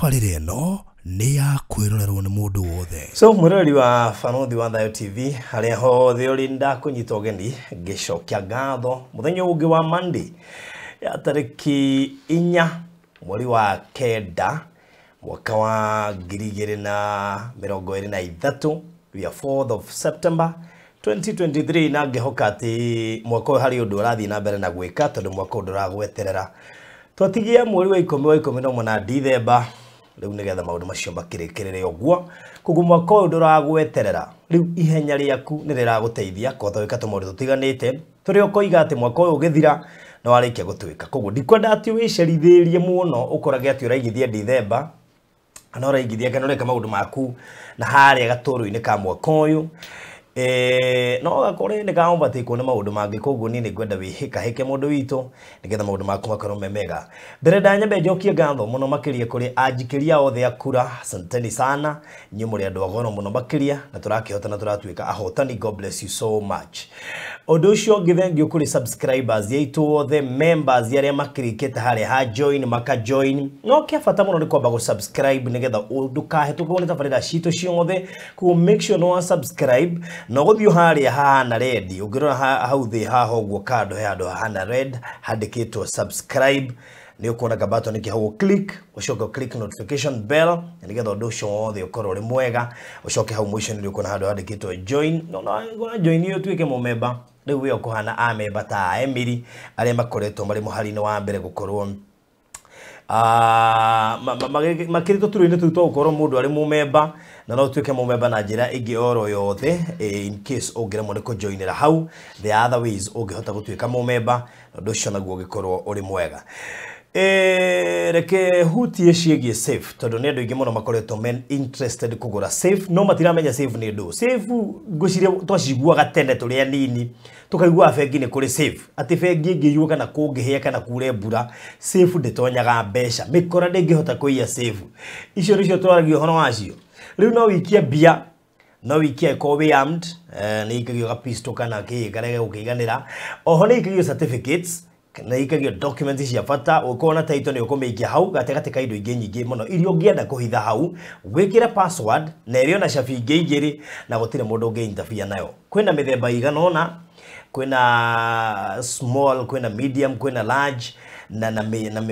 Tabarĩra ĩno nĩ ya kwĩrorerwo nĩ mũndũ wothe. So mwĩroreri wa Barũthi wa Thayo TV harĩa hothe ũrĩ, ndakũnyita ũgeni ngĩcokia ngatho mũthenya ũngĩ wa Monday ya tarĩki 4 mweri wa 9 mwaka wa 2023. We are 4th of September 2023, na ngĩhoka atĩ mwaka ũyũ harĩ ũndũ ũrathiĩ na mbere na gwĩka, tondũ mwaka ũyũ ndũragweterera. Twatigia mweri wa 10 wa 11 Dithemba rĩu nĩgetha maũndũ macio makĩrĩkĩrĩre ũguo. Koguo mwaka ũyũ ndũragweterera, rĩu ihenya rĩaku nĩ rĩragũteithia kũhota gwĩka tũmaũndũ tũtiganĩte tũrĩa ũkoiga atĩ mwaka ũyũ ũgĩthira nĩ warĩkia gũtuĩka. Koguo ndikwenda atĩ wĩcerithĩrie mũno ũkorage atĩ ũraigithia Dithemba kana ũraigithia kana ũreka maũndũ maku na harĩa gatũrũ-inĩ ka mwaka ũyũ, no gakore nĩ ka overtake nĩ maũndũ mangĩ. Koguo niĩ nĩ ngwenda wĩhĩkahĩke mũndũ witũ nĩgetha maũndũ maku makorwo me mega. Ndĩrenda nyambe njokie ngatho mũno makĩria kũrĩ anjikĩria othe a kura. Asanteni sana, inyuĩ mũrĩ andũ a goro mũno makĩria, na tũrakĩhota na tũratuĩka ahotani. God bless you so much. Ũndũ ũcio ũngĩ, thengiũ kũrĩ subscribers aitũ othe, members arĩa makĩrĩkĩte harĩa ha join maka join. No kĩa bata mũno nĩ kwamba gũ subscribe nĩgetha ndũkahĩtũkwo nĩ tabarĩra citũ ciothe. Koguo make sure nĩ wa subscribe na ũgũthiĩ harĩa hahana red. Ũngĩrora hau thĩ haha ũguo kando, he handũ hahana red handĩkĩtwo subscribe, nĩ ũkuona kabatoni ke hau, click, ũcoke click notification bell na nĩgetha ũndũ ũcio wothe ũkorwo ũrĩ mwega. Ũcoke hau mũico nĩ ũkuona handũ handĩkĩtwo join, no no join ũtuĩke mũmemba. Rĩu we ũkũhana amemba ta Emily arĩa makoretwo marĩ mũhari-inĩ wa mbere gũkorwo makĩrĩ tũturwa-inĩ tũu twa gũkorwo mũndũ arĩ mũmemba. Na no ũtuĩke mũmemba na njĩra ĩngĩ oro yothe, in case ũngĩremwo nĩ kũjoinĩra hau, the other ways ũngĩhota gũtuĩka mũmemba na ũndũ ũcio naguo ũgĩkorwo ũrĩ mwega. Reke hutie ciĩgiĩ safe, tondũ nĩ andũ aingĩ mũno makoretwo men interested kũgũra safe no matiramenya safe nĩ ndũ. Safe ngwĩciria twaciguaga tene tũrĩ anini, tũkaiguaga bengi nĩ kũrĩ safe, atĩ bengi ĩngĩiywo kana kũngĩhĩa kana kure mbura, safe ndĩtonyaga mbeca, mĩkora ndĩngĩhota kũiya safe. Icio nĩcio twaragia ũhoro wacio. Rĩu no wikie mbia, no wikie ĩkorwo wĩ armed, nĩ ikagio ga pistol kana kĩ karĩa gũkĩiganĩra. Oho nĩ ikagio certificates, na ikagio documents cia bata. Ũkorwo na title nĩ ũkũmĩikia hau gatagatĩ ka indo ingĩ nyingĩ mũno iria ũngĩenda kũhitha hau, wĩkĩre password na ĩrĩ ona cabi ingĩ igĩrĩ, na gũtirĩ mũndũ ũngĩ interfere nayo. Kwĩna mĩthemba ĩigana ũna, kwĩna small, kwĩna medium, kwĩna large na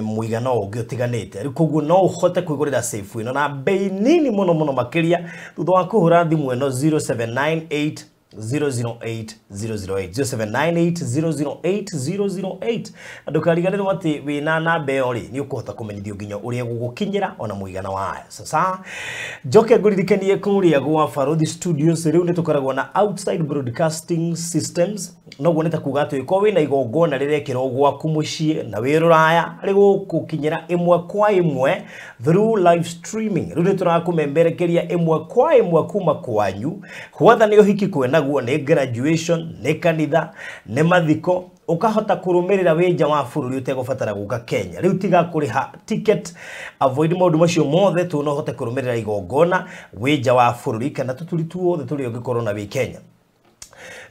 mũigana ũngĩ ũtiganĩte. Rĩu koguo no ũhote kwĩgũrĩra safe ĩno na bei nini mũno mũno makĩria thutha wa kũhũra thimũ ĩno 0798 008 008, 0798 008 008. Ndũkariganĩrwo atĩ wĩna namba ĩyo rĩ, nĩ ũkũhota kũmenyithio nginya ũrĩa gũgũkinyĩra ona mũigana wayo. Sasa njoke ngũririkanie kũrĩa gwa Barũthi Studios rĩu nĩ tũkoragwo na outside broadcasting systems. Noguo nĩ ta kuga atĩ ũngĩkorwo wĩna igongona rĩrekĩrwo gwaku mũciĩ na wĩ rũraya, rĩgũgũkinyĩra ĩmwe kwa ĩmwe through live streaming. Rĩu nĩ tũrakũmemberekeria ĩmwe kwa ĩmwe kuma kwanyu, whether nĩ ũhiki kwĩnaguo, nĩ graduation, nĩ kanitha, nĩ mathiko, ũkahota kũrũmĩrĩra wĩ nja wa bũrũri ũtegũbatara gũka Kenya. Rĩu tiga kũrĩha ticket, avoid maũndũ macio mothe tu no ũhote kũrũmĩrĩra igongona wĩ nja wa bũrũri kana tũturi tuothe tũrĩa ũngĩkorwo na wĩ Kenya.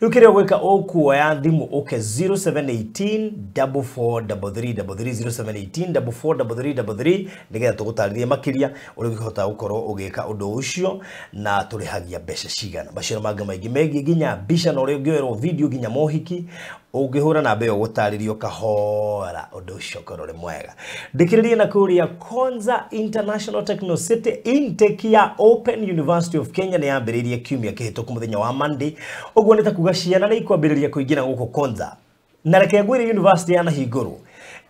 Rĩu kĩrĩa ũgwĩka, ũkuoya thimũ ũke 0718 4433 33, 0718 4433 33, nĩgetha tũgũtarĩrie makĩria ũrĩa ũngĩhota gũkorwo ũgĩka ũndũ ũcio na tũrĩhagia mbeca cigana. Macio mangĩ maingĩ megiĩ nginya mbica na ũrĩa ũngĩoerwo video nginya mohiki, ũngĩhũra namba ĩyo gũtarĩrio kahora, ũndũ ũcio ũkorwo ũrĩ mwega. Ndĩkĩrĩrie na kũrĩa Konza International Techno City, intake ya Open University of Kenya nĩ yambĩrĩirie kiumia kĩhĩtũku mũthenya wa Monday. Ũguo nĩ ta kuga ciana nĩ ikwambĩrĩria kũingĩra gũkũ Konza. Na reke ngwĩre, university yanahingũrwo,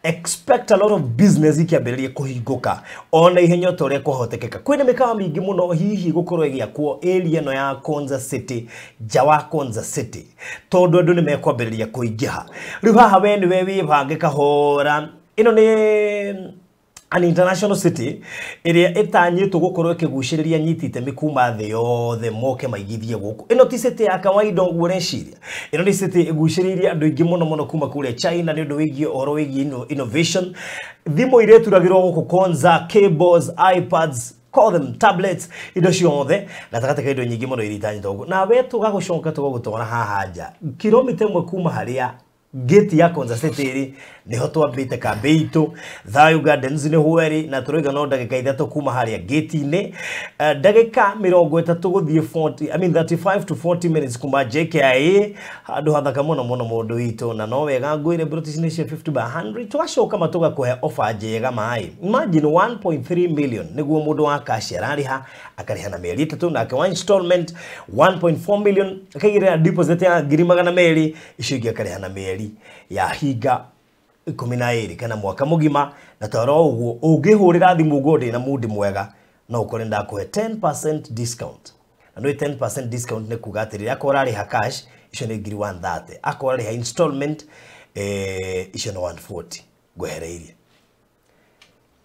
expect a lot of business ikiambĩrĩria kũhingũka ona ihenya ta ũrĩa kwahotekeka. Kwĩna mĩkawa mĩingĩ mũno hihi gũkorwo ĩgĩakwo area ĩno ya Konza City, nja wa Konza City, tondũ andũ nĩ mekwambĩrĩria kũingĩha. Rĩu haha we nĩwe wĩbange kahora. Ĩno nĩ an international city ĩrĩa ĩtanyĩtwo gũkorwo ĩkĩgucĩrĩria nyiti itemi kuma thĩ yothe moke maigithie gũkũ. Ĩno ti city ya kawaida ũguo ũreciria. Ĩno nĩ city ĩgucĩrĩirie andũ aingĩ mũno mũno kuma kũrĩa China nĩ ũndũ wĩgiĩ ũhoro wĩgiĩ innovation. Thimũ iria ituragĩrwo gũkũ Konza, cables, iPads, call them tablets, indo ciothe gatagatĩ ka indo nyingĩ mũno iria itanyĩtwo gũkũ. Na we tũgagũcoka tũgagũtwara haha nja kilomita 1 kuma harĩa Gate ya Konza City ĩrĩ nĩho twambĩte kambĩ itũ. Thayu Gardens nĩ hwerĩ na tũrauga no ndagĩka 3 kuma harĩa gate-inĩ. Ndagĩka 30 gũthiĩ 40, I mean 35 to 40 minutes kuma JKIA, handũ hathaka mũno mũno mũndũ witũ, na no wega ngwĩre broti ici nĩ cia 50 by 100. Twacoka matũgakũhe offer njega maĩ. Imagine 1.3 million nĩguo mũndũ wa cash ararĩha, akarĩha na mĩeri 3, nake one installment 1.4 million akaigĩrĩra deposit ya 200,000, icio ingĩ akarĩha na mĩeri ya hinga 12 kana mwaka mũgima. Na toro ũguo ũngĩhũrĩra thimũ ũguo ndĩ na mundi mwega no ũkore ndakũhe 10% discount. Na nĩ 10% discount nĩ kuga atĩrĩrĩ, akorwo ũrarĩha cash icio nĩ 130, akorwo ũrarĩha installment icio nĩ 140 ngwehereirie.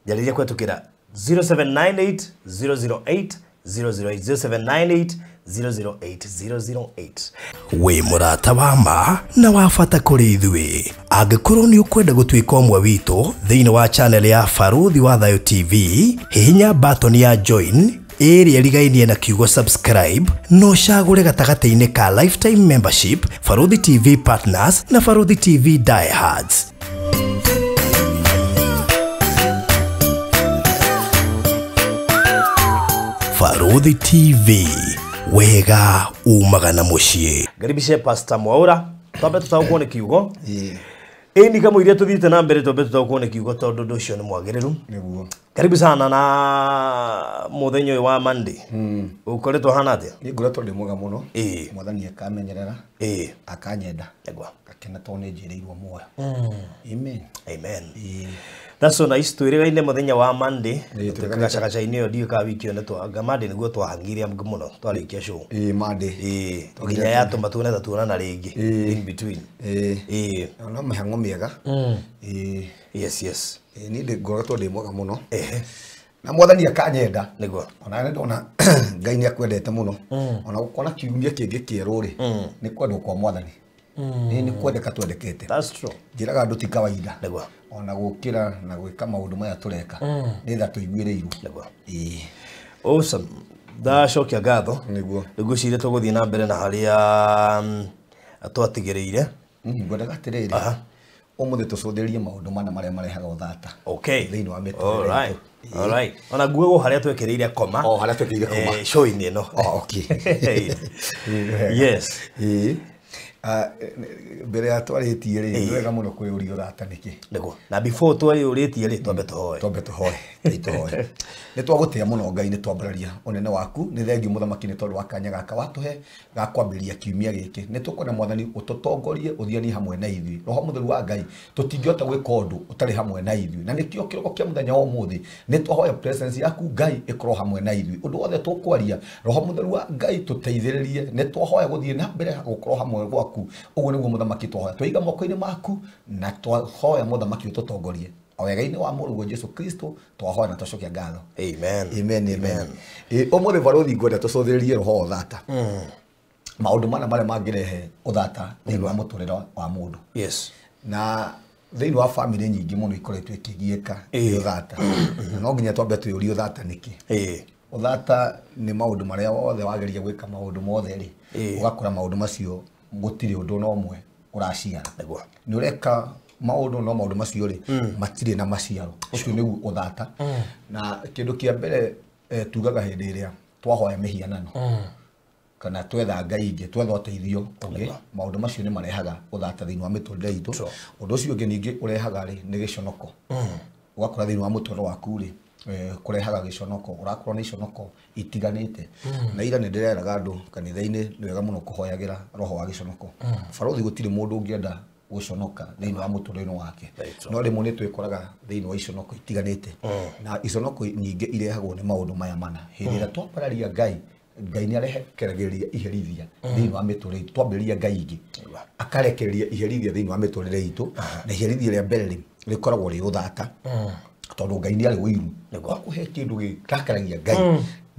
Njarĩria kũhetũkĩra 0798 008 008 0798 008 008. Wĩ mũrata wa ma na wa bata kũrĩ ithuĩ. Angĩkorwo nĩ ũkwenda gũtuĩka ũmwe witũ thĩinĩ wa channel ya Barũthi wa Thayũ TV, hihinya button ya join ĩrĩa ĩrigainie na kiugo subscribe, no ũcagũre gatagatĩ-inĩ ka lifetime membership, Barũthi TV Partners na Barũthi TV Diehards. Barũthi TV, wega umaga na mũciĩ. Ngaribishe Pastor Mwaura, twambe tũtaũkwo nĩ kiugo. Ĩni kamũiria tũthiĩte na mbere twambe tũtaũkwo nĩ kiugo tondũ ũndũ ũcio nĩ mwagĩrĩru. Nĩguo. Karibu sana na mũthenya ũyũ wa Monday. Ũkoretwo hana atĩa? Niĩ ngoretwo ndĩ mwega mũno. Mwathani akamenyerera. Akanyenda. Nĩguo. Akena tondũ nĩ njĩrĩirwo muoyo. Amen. Amen. That's so nice. Twĩrĩgaine mũthenya wa Monday. Gacagaca-inĩ ĩyo ndiũĩ kana wiki ĩyo nĩ Monday nĩguo twahangire mũno twarĩkia show. Monday. Nginya yatũma tuone ta tuonana rĩngĩ in between. No mĩhang'o mĩega. Yes, yes. Niĩ ngoretwo ndĩ mwega mũno. Na mwathani akanyenda. Nĩguo. Ona nĩ ndona Ngai nĩ akwendete mũno. Ona gũkona kiumia kĩngĩ kĩerũ rĩ, nĩ kwendwo kwa mwathani. Nĩ kwendeka twendekete. That's true. Njĩraga andũ ti kawaida. Nĩguo. Ona gũkĩra na gwĩka maũndũ maya tũreka. Nĩ tha tũiguĩrĩirwo. Nĩguo. Awesome. Ndacokia ngatho. Nĩguo. Ngwĩciria tũgũthiĩ na mbere na harĩa twatigĩrĩire. Ngwendaga atĩrĩrĩ, ũmũthĩ tũcũthĩrĩrie maũndũ mana marĩa marehaga ũthata. Okay. Thĩinĩ wa mĩtũrĩre itũ. All right. Ona nguo harĩa twekĩrĩire koma. O harĩa twekĩrĩire koma. Show-inĩ ĩno. Okay. Yes. Mbere ya twarĩtie rĩ, nĩ wega mũno kwĩyũria ũrata nĩkĩ. Nĩguo. Na before twĩyũrĩtie rĩ, twambe tũhoe. Twambe tũhoe. Tũhoe. Nĩ twagũtĩa mũno Ngai, nĩ twambararia ũnene waku. Nĩ thengiũ mũthamaki nĩ tondũ wa kanya gaka watũhe ga kwambĩrĩria kiumia gĩkĩ. Nĩ tũkwenda mwathani ũtũtongorie, ũthianie hamwe na ithuĩ. Roho mũtheru wa Ngai, tũtingĩhota gwĩka ũndũ ũtarĩ hamwe na ithuĩ. Na nĩkĩo kĩroko kĩa mũthenya wa ũmũthĩ nĩ twahoya presence yaku Ngai ĩkorwo hamwe na ithuĩ. Ũndũ wothe tũkwaria, Roho mũtheru wa Ngai tũteithĩrĩrie. Nĩ twahoya gũthiĩ na mbere gũkorwo hamwe gwaku. Ũguo nĩguo mũthamaki twahoya. Twaiga moko-inĩ maku na twahoya mũthamaki ũtũtongorie. Wega-inĩ wa mũrũguo Jesu Kristo twahoya na twacokia ngatho. Amen. Amen, amen. Ũmũthĩ barũthi ngwenda tũcũthĩrĩrie roho wa ũthata. Maũndũ mana marĩa mangĩrehe ũthata thĩinĩ wa mũtũrĩre wa mũndũ. Yes. Na thĩinĩ wa family nyingĩ mũno ikoretwo ikĩgiĩka nĩ ũthata. Na no nginya twambe twĩyũrie ũthata nĩkĩ. Ũthata nĩ maũndũ marĩa wothe wageria gwĩka maũndũ mothe rĩ, ũgakora maũndũ macio gũtirĩ ũndũ na ũmwe ũraciara. Nĩguo. Nĩ ũreka maũndũ no maũndũ macio rĩ matirĩ na maciaro. Ũcio nĩguo ũthata. Na kĩndũ kĩa mbere tugaga hĩndĩ ĩrĩa twahoya mĩhianano kana twetha Ngai ingĩ, twetha ũteithio ũngĩ, maũndũ macio nĩ marehaga ũthata thĩinĩ wa mĩtũrĩre itũ. Ũndũ ũcio ũngĩ ningĩ ũrehaga rĩ nĩ gĩconoko. Ũgakora thĩinĩ wa mũtũrĩre waku rĩ, kũrehaga gĩconoko, ũrakorwo nĩ iconoko itiganĩte. Na ira nĩ ndĩreraga andũ kanitha-inĩ nĩ wega mũno kũhoyagĩra roho wa gĩconoko. Barũthi gũtirĩ mũndũ ũngĩenda gũconoka thĩinĩ wa mũtũrĩre wake. No rĩmwe nĩ twĩkoraga thĩinĩ wa iconoko itiganĩte. Na iconoko nyingĩ irehagwo nĩ maũndũ maya mana. Hĩndĩ ĩrĩa twambararia Ngai, Ngai nĩ arehekereria iherithia thĩinĩ wa mĩtũrĩre itũ. Twambĩrĩria Ngai ingĩ, akarekereria iherithia thĩinĩ wa mĩtũrĩre itũ. Na iherithia rĩa mbere rĩ rĩkoragwo rĩ ũthata. Tondũ Ngai nĩ arĩ ũiru. Wakũhe kĩndũ gĩrakaragia Ngai.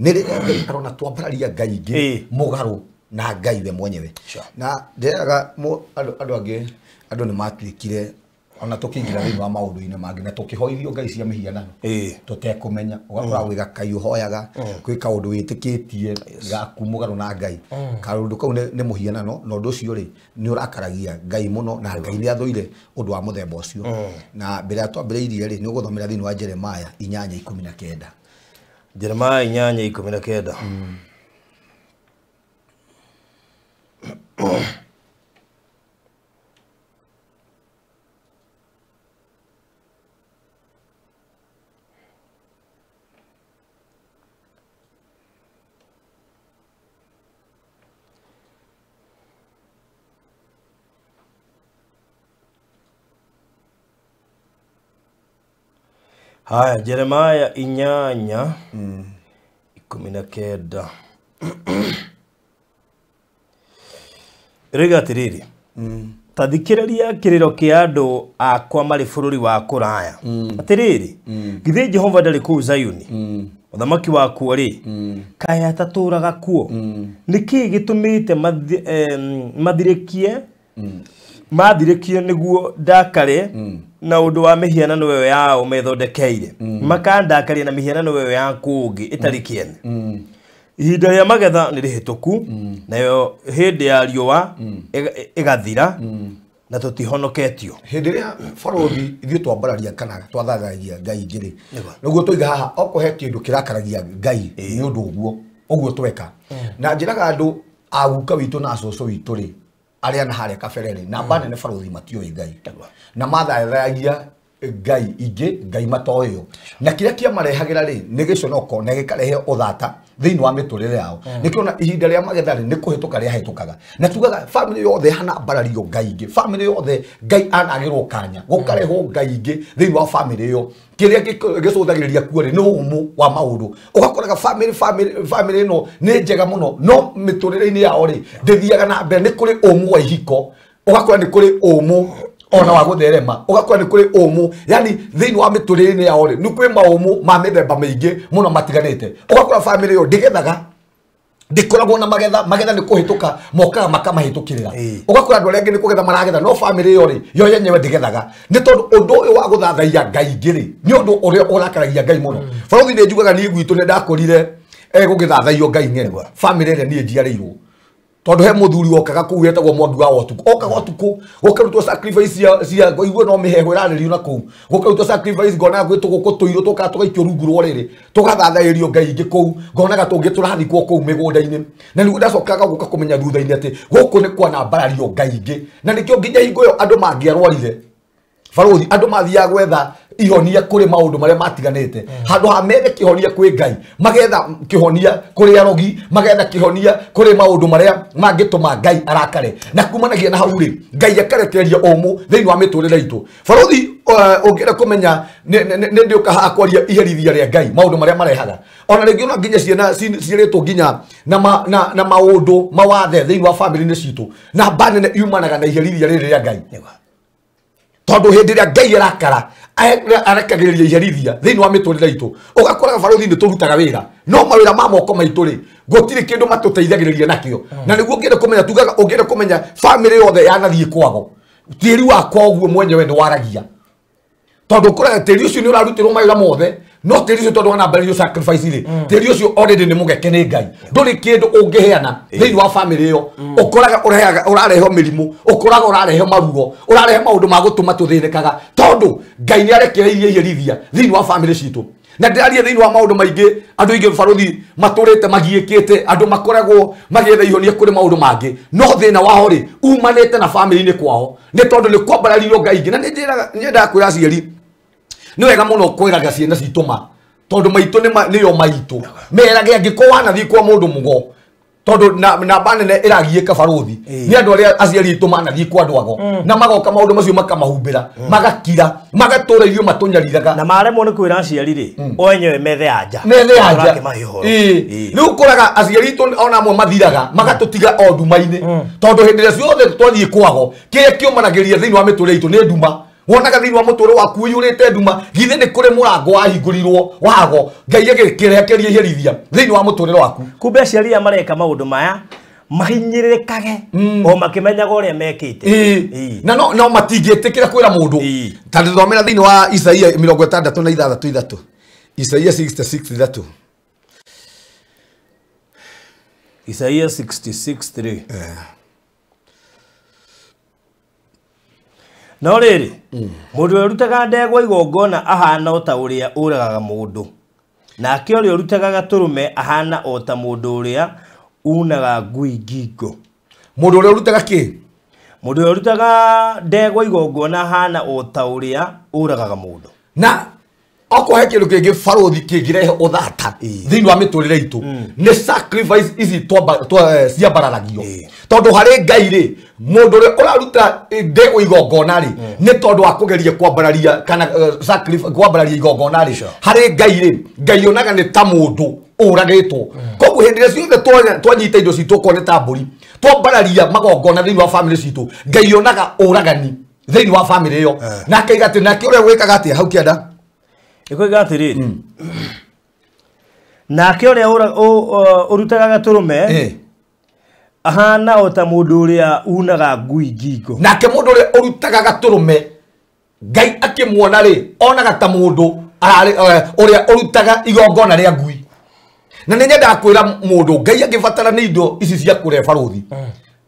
Nĩ rĩrĩa Ngai arona twambararia Ngai ingĩ mũgarũ na Ngai we mwenyewe. Na ndĩreraga andũ angĩ, andũ nĩ matuĩkire Ona tukiingira thiini wa maundu-ini mangi na tukihoithio ngai cia mihianano tutekumenya ugakora wiga kai uhoyaga kwi kaundu witikitie gaku mugaru na ngai kaundu kau ni muhianano na undu ucio ri ni urakaragia ngai muno na ngai ni athuire undu wa muthemba ucio na mbere ya twambiriirie ri ni uguthomera thiini wa Jeremiah 8:19. Jeremiah 8:19. Haya, Jeremiah 8:19. Rĩga atĩrĩrĩ, ta thikĩrĩria kĩrĩro kĩa andũ akwa marĩ bũrũri wa kũraya. Atĩrĩrĩ, githĩ Jehova ndarĩ kũu Zayuni, mũthamaki wakuo rĩ, kaĩ atatũũraga kuo? Nĩ kĩĩ gĩtũmĩte mathirĩkie nĩguo ndakare na ũndũ wa mĩhianano ĩyo yao methondekeire, makandakaria na mĩhianano ĩyo ya kũngĩ ĩtarĩ kĩene? Ihinda rĩa magetha nĩ rĩhĩtũku, nayo hĩndĩ ya riũa ĩgathira, na tũtihonoketio. Hĩndĩ ĩrĩa barũthi ithuĩ twambararia kana twathathagia ngai ingĩ rĩ, nĩguo tũiga haha okorwo he kĩndũ kĩrakaragia ngai nĩ ũndũ ũguo ũguo tweka. Na njĩraga andũ a guka witũ na cũcũ witũ rĩ, arĩa na harĩa kabere rĩ, namba nene barũthi matiũĩ ngai na mathathayagia ngai ingĩ ngai matoĩo, na kĩrĩa kĩamarehagĩra rĩ nĩ gĩconoko na gĩkarehe ũthata thĩinĩ wa mĩtũrĩre yao. Nĩkĩo ihinda rĩa magetha rĩ nĩ kũhĩtũka rĩahĩtũkaga, na tugaga family yothe hana mbarario ngai ingĩ, family yothe ngai anagĩrwo kanya gũkarehwo ngai ingĩ thĩinĩ wa family ĩyo. Kĩrĩa gĩcũthagĩrĩria kuo rĩ nĩ ũmũ wa maũndũ, ũgakoraga family ĩno nĩ njega mũno no mĩtũrĩre-inĩ yao rĩ ndĩthiaga na mbere. Nĩ kũrĩ ũmũ wa ihiko, ũgakora nĩ kũrĩ ũmũ ona wa gũtherema, ũgakora nĩ kũrĩ ũmũ, yani thĩinĩ wa mĩtũrĩre-inĩ yao rĩ nĩ kwĩ maũmũ ma mĩthemba mĩingĩ mũno matiganĩte. Ũgakora family ĩyo ndĩgethaga, ndĩkoragwo na magetha, magetha nĩ kũhĩtũka mokaga makamahĩtũkĩrĩra. Ũgakora andũ arĩa angĩ nĩ kũgetha maragetha no family ĩyo rĩ yo yenyewe ndĩgethaga, nĩ tondũ ũndũ ũyũ wa gũthathaiya ngai ingĩ rĩ nĩ ũndũ ũrĩa ũrakaragia ngai mũno. Barũthi nĩ njugaga niĩ gwitũ nĩ ndakũrire gũgĩthathaiyo ngai ng'eni, family ĩrĩa niĩ njiarĩirwo, tondũ he mũthuri wokaga kũu etagwo Mwangi wa ũtukũ, okaga ũtukũ gũkarutwo sacrifice cia igue no mĩheho ĩrarĩrio na kũu, gũkarutwo sacrifice ngonaga gwĩ tũgũkũ tũirũ tũkaga tũgaikio rungu rwa rĩrĩ tũgathathaĩrio ngai ingĩ kũu, ngonaga tũngĩ tũrathikwo kũu mĩgũnda-inĩ. Na nĩguo ndacokaga gũka kũmenya thutha-inĩ atĩ gũkũ nĩ kwanambarario ngai ingĩ, na nĩkĩo nginya hingo ĩyo andũ mangĩarwarire barũthi andũ mathiaga gwetha ihonia kũrĩ maũndũ marĩa matiganĩte, handũ ha methe kĩhonia kwĩ ngai magetha kĩhonia kũrĩ arogi, magetha kĩhonia kũrĩ maũndũ marĩa mangĩtũma ngai arakare, na kumanagia na hau rĩ ngai akarekereria ũmũ thĩinĩ wa mĩtũrĩre itũ. Barũthi ũngĩenda kũmenya nĩ ndĩũka haha kwaria iherithia rĩa ngai maũndũ marĩa marehaga, ona rĩngĩ ona nginya ciana ciĩrĩtwo nginya na maũndũ mawathe thĩinĩ wa family-inĩ citũ, namba nene yumanaga na iherithia rĩrĩ rĩa ngai, tondũ hĩndĩ ĩrĩa ngai arakara arekagĩrĩria iherithia thĩinĩ wa mĩtũrĩre itũ. Ũgakoraga barũthi nĩ tũrutaga wĩra no mawĩra ma moko maitũ rĩ gũtirĩ kĩndũ matũteithagĩrĩria nakĩo. Na nĩguo ũngĩenda kũmenya, tugaga ũngĩenda kũmenya family yothe yanathiĩ kwago, tĩri wakwa ũguo mwenyewe nĩ waragia, tondũ ũkoraga tĩri ũcio nĩ ũrarutĩrwo mawĩra mothe no tĩri ũcio tondũ wanambĩrĩrio sacrifice rĩ, tĩri ũcio already nĩ mũgeke nĩ ngai, ndũrĩ kĩndũ ũngĩheana thĩinĩ wa family ĩyo. Ũkoraga ũrarehwo mĩrimũ, ũkoraga ũrarehwo maruo, ũrarehe maũndũ ma gũtũma tũthĩnĩkaga, tondũ ngai nĩ arekereirie iherithia thĩinĩ wa family citũ. Na ndĩraria thĩinĩ wa maũndũ maingĩ, andũ aingĩ barũthi matũrĩte magiĩkĩte, andũ makoragwo magĩetha ihonia kũrĩ maũndũ mangĩ, no thĩna wao rĩ umanĩte na family-inĩ kwao, nĩ tondũ nĩ kwambararirio ngai ingĩ. Na nĩ nyendaga kwĩra aciari nĩ wega mũno kwĩraga ciana citũ ma, tondũ maitũ nĩyo maitũ, merage angĩkorwo wanathiĩ kwa mũndũ mũgo, tondũ namba nene ĩragiĩka barũthi nĩ andũ arĩa aciari aitũ manathiĩ kwa andũ ago, na magoka maũndũ macio makamahumbĩra, magakira, magatũra irio matũnyariraga, na maremwo nĩ kwĩra aciari rĩ o enyewe methe anja, methe anja. Rĩu ũkoraga aciari aitũ ona amwe mathiraga magatũtiga o nduma-inĩ, tondũ hĩndĩ ĩrĩa ciothe twathiĩ kwago kĩrĩa kĩũmanagĩria thĩinĩ wa mĩtũrĩre itũ nĩ nduma. Wonaga thĩinĩ wa mũtũrĩre waku ũiyũrĩte nduma, githĩ nĩ kũrĩ mũrango wahingũrirwo wago ngai agĩkĩrekeria iherithia thĩinĩ wa mũtũrĩre waku. Kumbe aciari aya mareka maũndũ maya Mahinyĩrĩrĩkage o makĩmenyaga ũrĩa mekĩte. Na no matingĩtĩkĩra kwĩra mũndũ. Ta ndĩthomera thĩinĩ wa Isaia 66:3. Isaia 66:3. Isaia 66:3. No rĩrĩ, mũndũ ũrĩa ũrutaga ndegwa igongona ahana o ta ũrĩa ũragaga mũndũ, nake ũrĩa ũrutaga gatũrũme ahana o ta mũndũ ũrĩa unaga ngui ngingo. Mũndũ ũrĩa ũrutaga kĩ? Mũndũ ũrĩa ũrutaga ndegwa igongona ahana o ta ũrĩa ũragaga mũndũ. Na okorwo he kĩndũ kĩngĩ barũthi kĩngĩrehe ũthata thĩinĩ wa mĩtũrĩre itũ nĩ sacrifice ici ciambararagio, tondũ harĩ Ngai rĩ, mũndũ ũrĩa ũraruta ndegwa igongona rĩ nĩ tondũ wa kũgeria kwambararia kana sacrifice kwambararia igongona rĩ, harĩ Ngai rĩ, Ngai onaga nĩ ta mũndũ ũragĩtwo. Koguo hĩndĩ ĩrĩa ciothe twanyita indo citũ okorwo nĩ ta mbũri twambararia magongona thĩinĩ wa family citũ, Ngai onaga ũragani thĩinĩ wa family ĩyo, na akaiga atĩ nake ũrĩa wĩkaga atĩa hau kĩanda ikoiga atĩrĩrĩ, nake ũrĩa ũrutaga gatũrũme ahana o ta mũndũ ũrĩa unaga ngui ngingo. Nake mũndũ ũrĩa ũrutaga gatũrũme Ngai akĩmuona rĩ onaga ta mũndũ ũrĩa ũrutaga igongona rĩa ngui. Na nĩ nyendaga kwĩra mũndũ Ngai angĩbatara nĩ indo ici cia kũrĩa barũthi,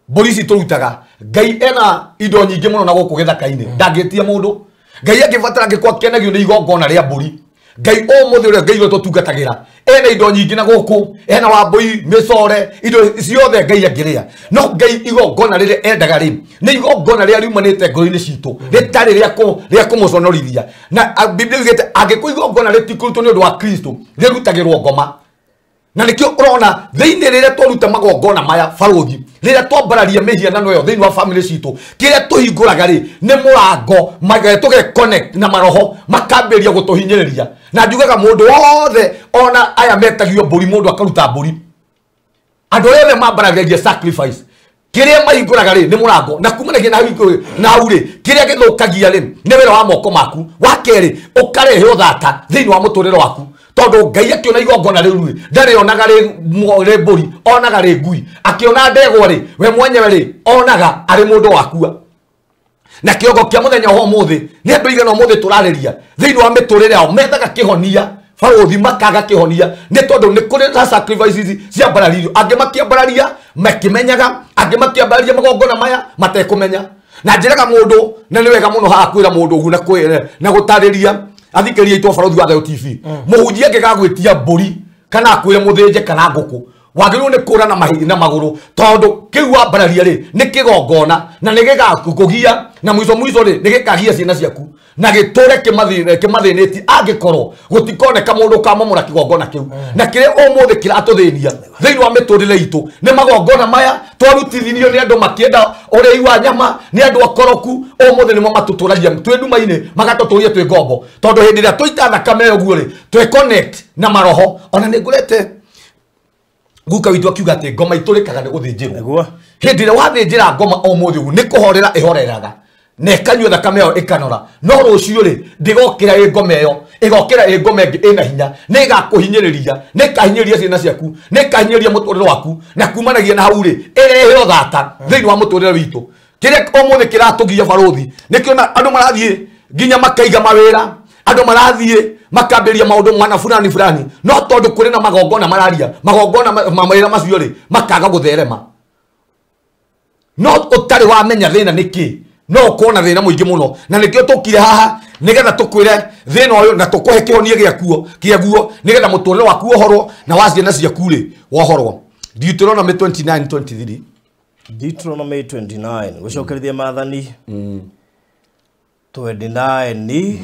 mbũri ici tũrutaga, Ngai ena indo nyingĩ mũno na gũkũ gĩthaka-inĩ, ndangĩtia mũndũ. Ngai angĩbatara angĩkorwo akenagio nĩ igongona rĩa mbũri, Ngai ũmũthĩ ũrĩa Ngai ũrĩa tũtungatagĩra ena indo nyingĩ na gũkũ, ena wambũi, mĩcore, indo ciothe Ngai angĩrĩa. No Ngai igongona rĩrĩa endaga rĩ nĩ igongona rĩrĩa riumanĩte ngoro-inĩ citũ, rĩtarĩ rĩa kũmũconorithia. Na Biblia yugĩte angĩkorwo igongona rĩtikũrutwo nĩ ũndũ wa Kristo rĩrutagĩrwo ngoma. Na nĩkĩo ũrona thĩinĩ rĩrĩa twaruta magongona maya barũthi, rĩrĩa twambararia mĩhianano ĩyo thĩinĩ wa family citũ, kĩrĩa tũhingũraga rĩ nĩ mũrango tũge connect na maroho makambĩrĩria gũtũhinyĩrĩria. Na njugaga mũndũ wothe ona aya metagio mbũri, mũndũ akaruta mbũri, andũ arĩa othe mambaragĩria sacrifice, kĩrĩa mahingũraga rĩ nĩ mũrango. Na kumanagia na hau rĩ, kĩrĩa gĩthũkagia rĩ nĩ wĩra wa moko maku. Wa kerĩ, ũkarehe ũthata thĩinĩ wa mũtũrĩre waku, tondũ Ngai akĩona igongona rĩu rĩ ndarĩonaga rĩ mbũri, onaga rĩ ngui. Akĩona ndegwa rĩ, we mwenyewe rĩ onaga arĩ mũndũ wakua. Na kĩongo kĩa mũthenya wa ũmũthĩ nĩ andũ aigana ũmũthĩ tũrarĩria thĩinĩ wa mĩtũrĩre yao methaga kĩhonia barũthi, makaga kĩhonia nĩ tondũ nĩ kũrĩ na sacrifices ciambararirio. Angĩ makĩambararia makĩmenyaga, angĩ makĩambararia magongona maya matekũmenya. Na njĩraga mũndũ, na nĩ wega mũno haha kwĩra mũndũ ũguo na gũtarĩria athikĩrĩria itũ barũthi wa Thayũ TV, mũhunjia angĩgagwĩtia mbũri kana akwĩre mũthĩnje kana ngũkũ, wagĩrĩirwo nĩ kũra na magũrũ, tondũ kĩu wambararia rĩ nĩ kĩgongona na nĩ gĩgakũgia, na mũico mũico rĩ nĩ gĩkagia ciana ciaku na gĩtũre kĩmathĩnĩtie, angĩkorwo gũtikoneka mũndũ ũkamomora kĩgongona kĩu. Na kĩrĩa ũmũthĩ kĩratũthĩnia thĩinĩ wa mĩtũrĩre itũ nĩ magongona maya twarutithirio nĩ andũ makĩenda ũrĩi wa nyama, nĩ andũ akoroku. Ũmũthĩ nĩmo matũtũragia twĩ nduma-inĩ, magatũtũria twĩ ngombo, tondũ hĩndĩ ĩrĩa twaita thakame ũguo rĩ twĩ connect na maroho. Ona nĩ ngũrete guka witũ akiuga atĩ ngoma itũrĩkaga nĩ gũthĩnjĩrwo. Hĩndĩ ĩrĩa wathĩnjĩra ngoma ũmũthĩ ũguo nĩ kũhorera ĩhoreraga na ĩkanyua thakame ĩyo ĩkanora, no rũciũ rĩ ndĩgokĩra ĩ ngoma ĩyo, ĩgokĩra ĩ ngoma ĩngĩ ĩna hinya, nĩ ĩgakũhinyĩrĩria, nĩ ĩkahinyĩrĩria ciana ciaku, nĩ ĩkahinyĩrĩria mũtũrĩre waku, na kumanagia na hau rĩ ĩrehe ũthata thĩinĩ wa mũtũrĩre witũ. Kĩrĩa ũmũthĩ kĩratũgia barũthi nĩkĩo andũ marathiĩ nginya makaiga mawĩra, andũ marathiĩ makambĩrĩria maũndũ mana fulani fulani, no tondũ kũrĩ na magongona mararia, magongona mawĩra macio rĩ makaga gũtherema. No ũtarĩ wamenya thĩna nĩ kĩ, no ũkorwo na thĩna mũingĩ mũno. Na nĩkĩo tũkire haha nĩgetha tũkwĩre thĩna ũyũ na tũkũhe kĩhonia kĩaguo, nĩgetha mũtũrĩre waku wohorwo na wa ciana ciaku rĩ wohorwo. Deuteronomy 29:23. Deuteronomy 29 gũcokerithia maathani 29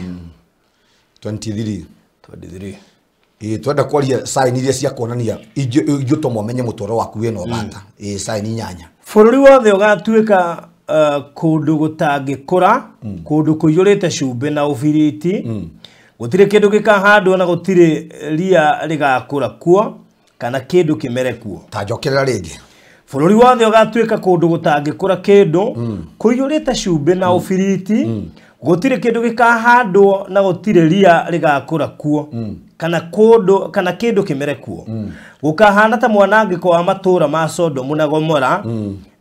23. 23. Twenda kwaria sign iria cia kuonania ingĩtũma ũmenye mũtũrĩre waku wĩna ũthata. Sign inyanya. Bũrũri wothe ũgatuĩka kũndũ gũtangĩkũra, kũndũ kũiyũrĩte cumbĩ na ũbiriti, gũtirĩ kĩndũ gĩkahandwo na gũtirĩ ria rĩgakũra kuo kana kĩndũ kĩmere kuo. Ta njokerera rĩngĩ. Bũrũri wothe ũgatuĩka kũndũ gũtangĩkũra kĩndũ, kũiyũrĩte cumbĩ na ũbiriti, gũtirĩ kĩndũ gĩkahandwo na gũtirĩ ria rĩgakũra kuo Kana kũndũ kana kĩndũ kĩmere kuo. Gũkahana ta mwanangĩko wa matũũra ma Sodomu na Gomora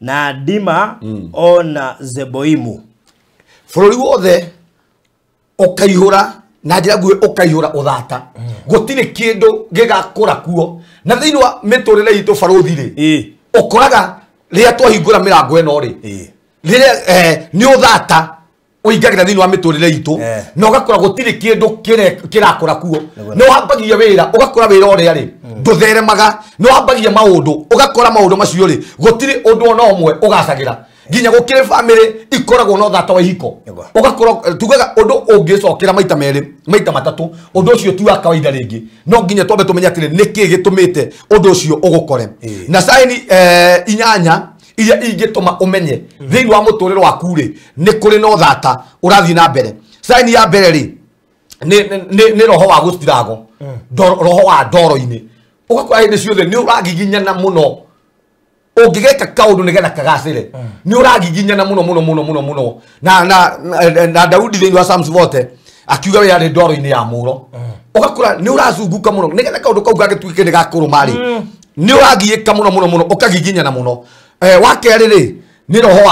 na Dima ona Zeboimu. Bũrũri wothe ũkaihũra na njĩra nguhĩ ũkaihũra ũthata. Gũtirĩ kĩndũ gĩgakũra kuo. Na thĩinĩ wa mĩtũrĩre itũ barũthi rĩ, ũkoraga rĩrĩa twahingũra mĩrango ĩno rĩ, rĩrĩa nĩ ũthata ũingagĩra thĩinĩ wa mĩtũrĩre itũ, na ũgakora gũtirĩ kĩndũ kĩrakũra kuo. Nĩ wambagia wĩra ũgakora wĩra ũrĩa rĩ ndũtheremaga, nĩ wambagia maũndũ ũgakora maũndũ macio rĩ gũtirĩ ũndũ ona ũmwe ũgacagĩra. Nginya gũkĩrĩ famĩlĩ ikoragwo na ũthata wa ihiko, ũgakora tugaga ũndũ ũngĩcokera maita merĩ maita matatũ ũndũ ũcio ti wa kawaida rĩngĩ. No nginya twambe tũmenye atĩrĩ nĩkĩ gĩtũmĩte ũndũ ũcio ũgũkore. Na saini 8 iria ingĩtũma ũmenye thĩinĩ wa mũtũrĩre waku rĩ nĩ kũrĩ na ũthata ũrathiĩ na mbere. Saini ya mbere rĩ nĩ roho wa gũcirago, roho wa ndoro-inĩ. Ũgakora hĩndĩ ciothe nĩ ũragiginyana mũno. Ũngĩgeka kaũndũ nĩgetha kagacĩre nĩ ũragiginyana mũno mũno mũno mũno mũno. Na Daudi thĩinĩ wa Psalms 40 akiuga we arĩ ndoro-inĩ ya mũro. Ũgakora nĩ ũracunguka mũno nĩgetha kaũndũ kau gagĩtuĩke nĩ gakũrũma rĩ nĩ ũragiĩka mũno mũno mũno ũkagiginyana mũno. Wa kerĩ rĩ nĩ roho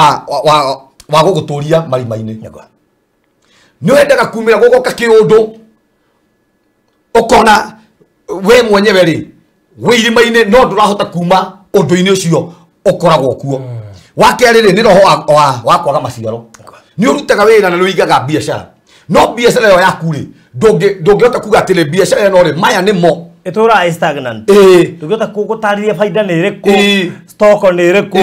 wa gũgũtũria marima-inĩ. Nĩ wendaga kumĩra gũgoka kĩũndũ ũkona we mwenyewe rĩ wĩ irima-inĩ no ndũrahota kuma ũndũ-inĩ ũcio ũkoragwo kuo. Wa kerĩ rĩ nĩ roho wa kwaga maciaro. Nĩ ũrutaga wĩra na nĩ ũigaga biacara, no biacara ĩyo yaku rĩ ndũngĩhota kuga atĩrĩ biacara ĩno rĩ maya nĩmo ĩtũraga stagnant. Ndũngĩhota gũtarĩria baida nĩ ĩrĩkũ, stock nĩ ĩrĩkũ.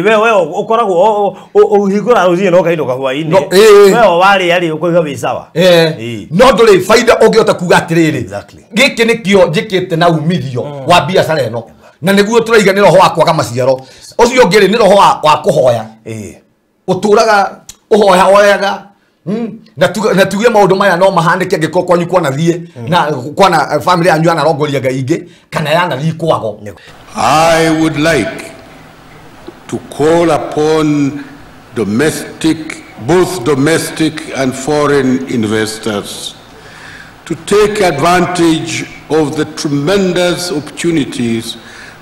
We ũkoragwo ũhingũra rũcinĩ na ũkainũka hwaĩ-inĩ. We warĩa rĩ ũkoiga wĩ sawa. No ndũrĩ baida ũngĩhota kuga atĩrĩrĩ gĩkĩ nĩkĩo njĩkĩte na umithio wa biacara ĩno. Na nĩguo tũraiga nĩ roho wa kwaga maciaro. Ũcio ũngĩ rĩ nĩ roho wa kũhoya. Ũtũraga ũhoyahoyaga. Na tuge maũndũ maya no mahanĩke angĩkorwo kwanyu kwanathiĩ na kwana family yanyu yanarongoria ngai ingĩ kana yanathiĩ kwago. I would like to call upon both domestic and foreign investors to take advantage of the tremendous opportunities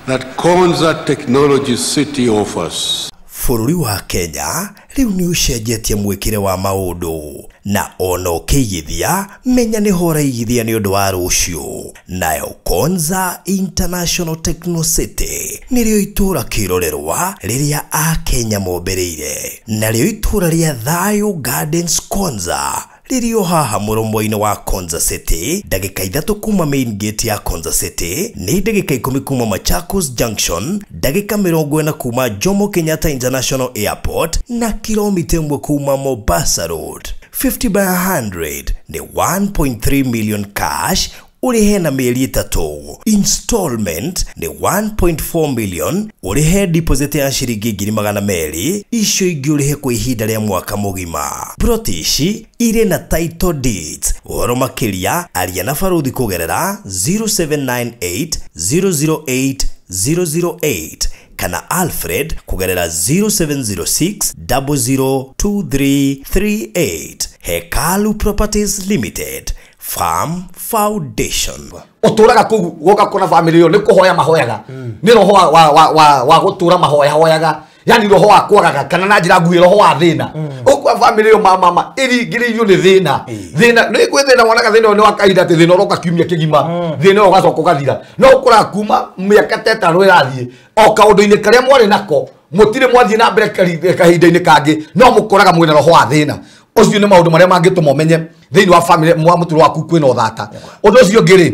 that Konza Technology City offers. Bũrũri wa Kenya rĩu nĩ ũcenjetie mwĩkĩre wa maũndũ na ona ũkĩigithia menya nĩ ho ũraigithia nĩ ũndũ wa rũciũ. Nayo Konza International Techno City nĩrĩo itũũra kĩrorerwa rĩrĩa Akenya mombĩrĩire, narĩo itũũra rĩa Thayo Gardens Konza rĩrĩo haha mũromo-inĩ wa Konza City, ndagĩka 3 kuma main gate ya Konza City, nĩ ndagĩka 10 kuma Machakos Junction, ndagĩka 40 kuma Jomo Kenyatta International Airport na kilomita 1 kuma Mombasa Road. 50 by 100 ni 1.3 million cash ũrĩhe na mĩeri 3. Installment ni 1.4 million ũrĩhe deposit ya ciringi 200,000, icio ingĩ ũrĩhe kwa ihinda rĩa mwaka mũgima. Plot ici irĩ na title deeds. Ũhoro makĩria aria na Barũthi kũgerera 0798 008 008 kana Alfred kũgerera 0706 002338. Hekalu Properties Limited, Farm Foundation. Ũtũraga kũu gũka kũna family ĩyo nĩ kũhoya mahoyaga, nĩ roho wa gũtũra mahoya hoyaga, yani roho wa kwagaga kana na njĩra nguhĩ roho wa thĩna. Ũkwa family ĩyo mama ĩringĩrĩirio nĩ thĩna. Thĩna nĩ kwĩ thĩna wonaga thĩna ũyũ nĩ wa kahinda atĩ thĩna ũroka kiumia kĩgima, thĩna ũyũ ũgacoka ũgathira. No ũkoraga kuma mĩaka ta ĩtano ĩrathiĩ o kaũndũ-inĩ karĩa mwarĩ nako mũtirĩ mwathiĩ na mbere kahinda-inĩ kangĩ, no mũkoraga mwĩna roho wa thĩna. Ũcio nĩ maũndũ marĩa mangĩtũma ũmenye thĩinĩ wa family mwa mũtũrĩre waku kwĩna ũthata. Ũndũ ũcio ũngĩ rĩ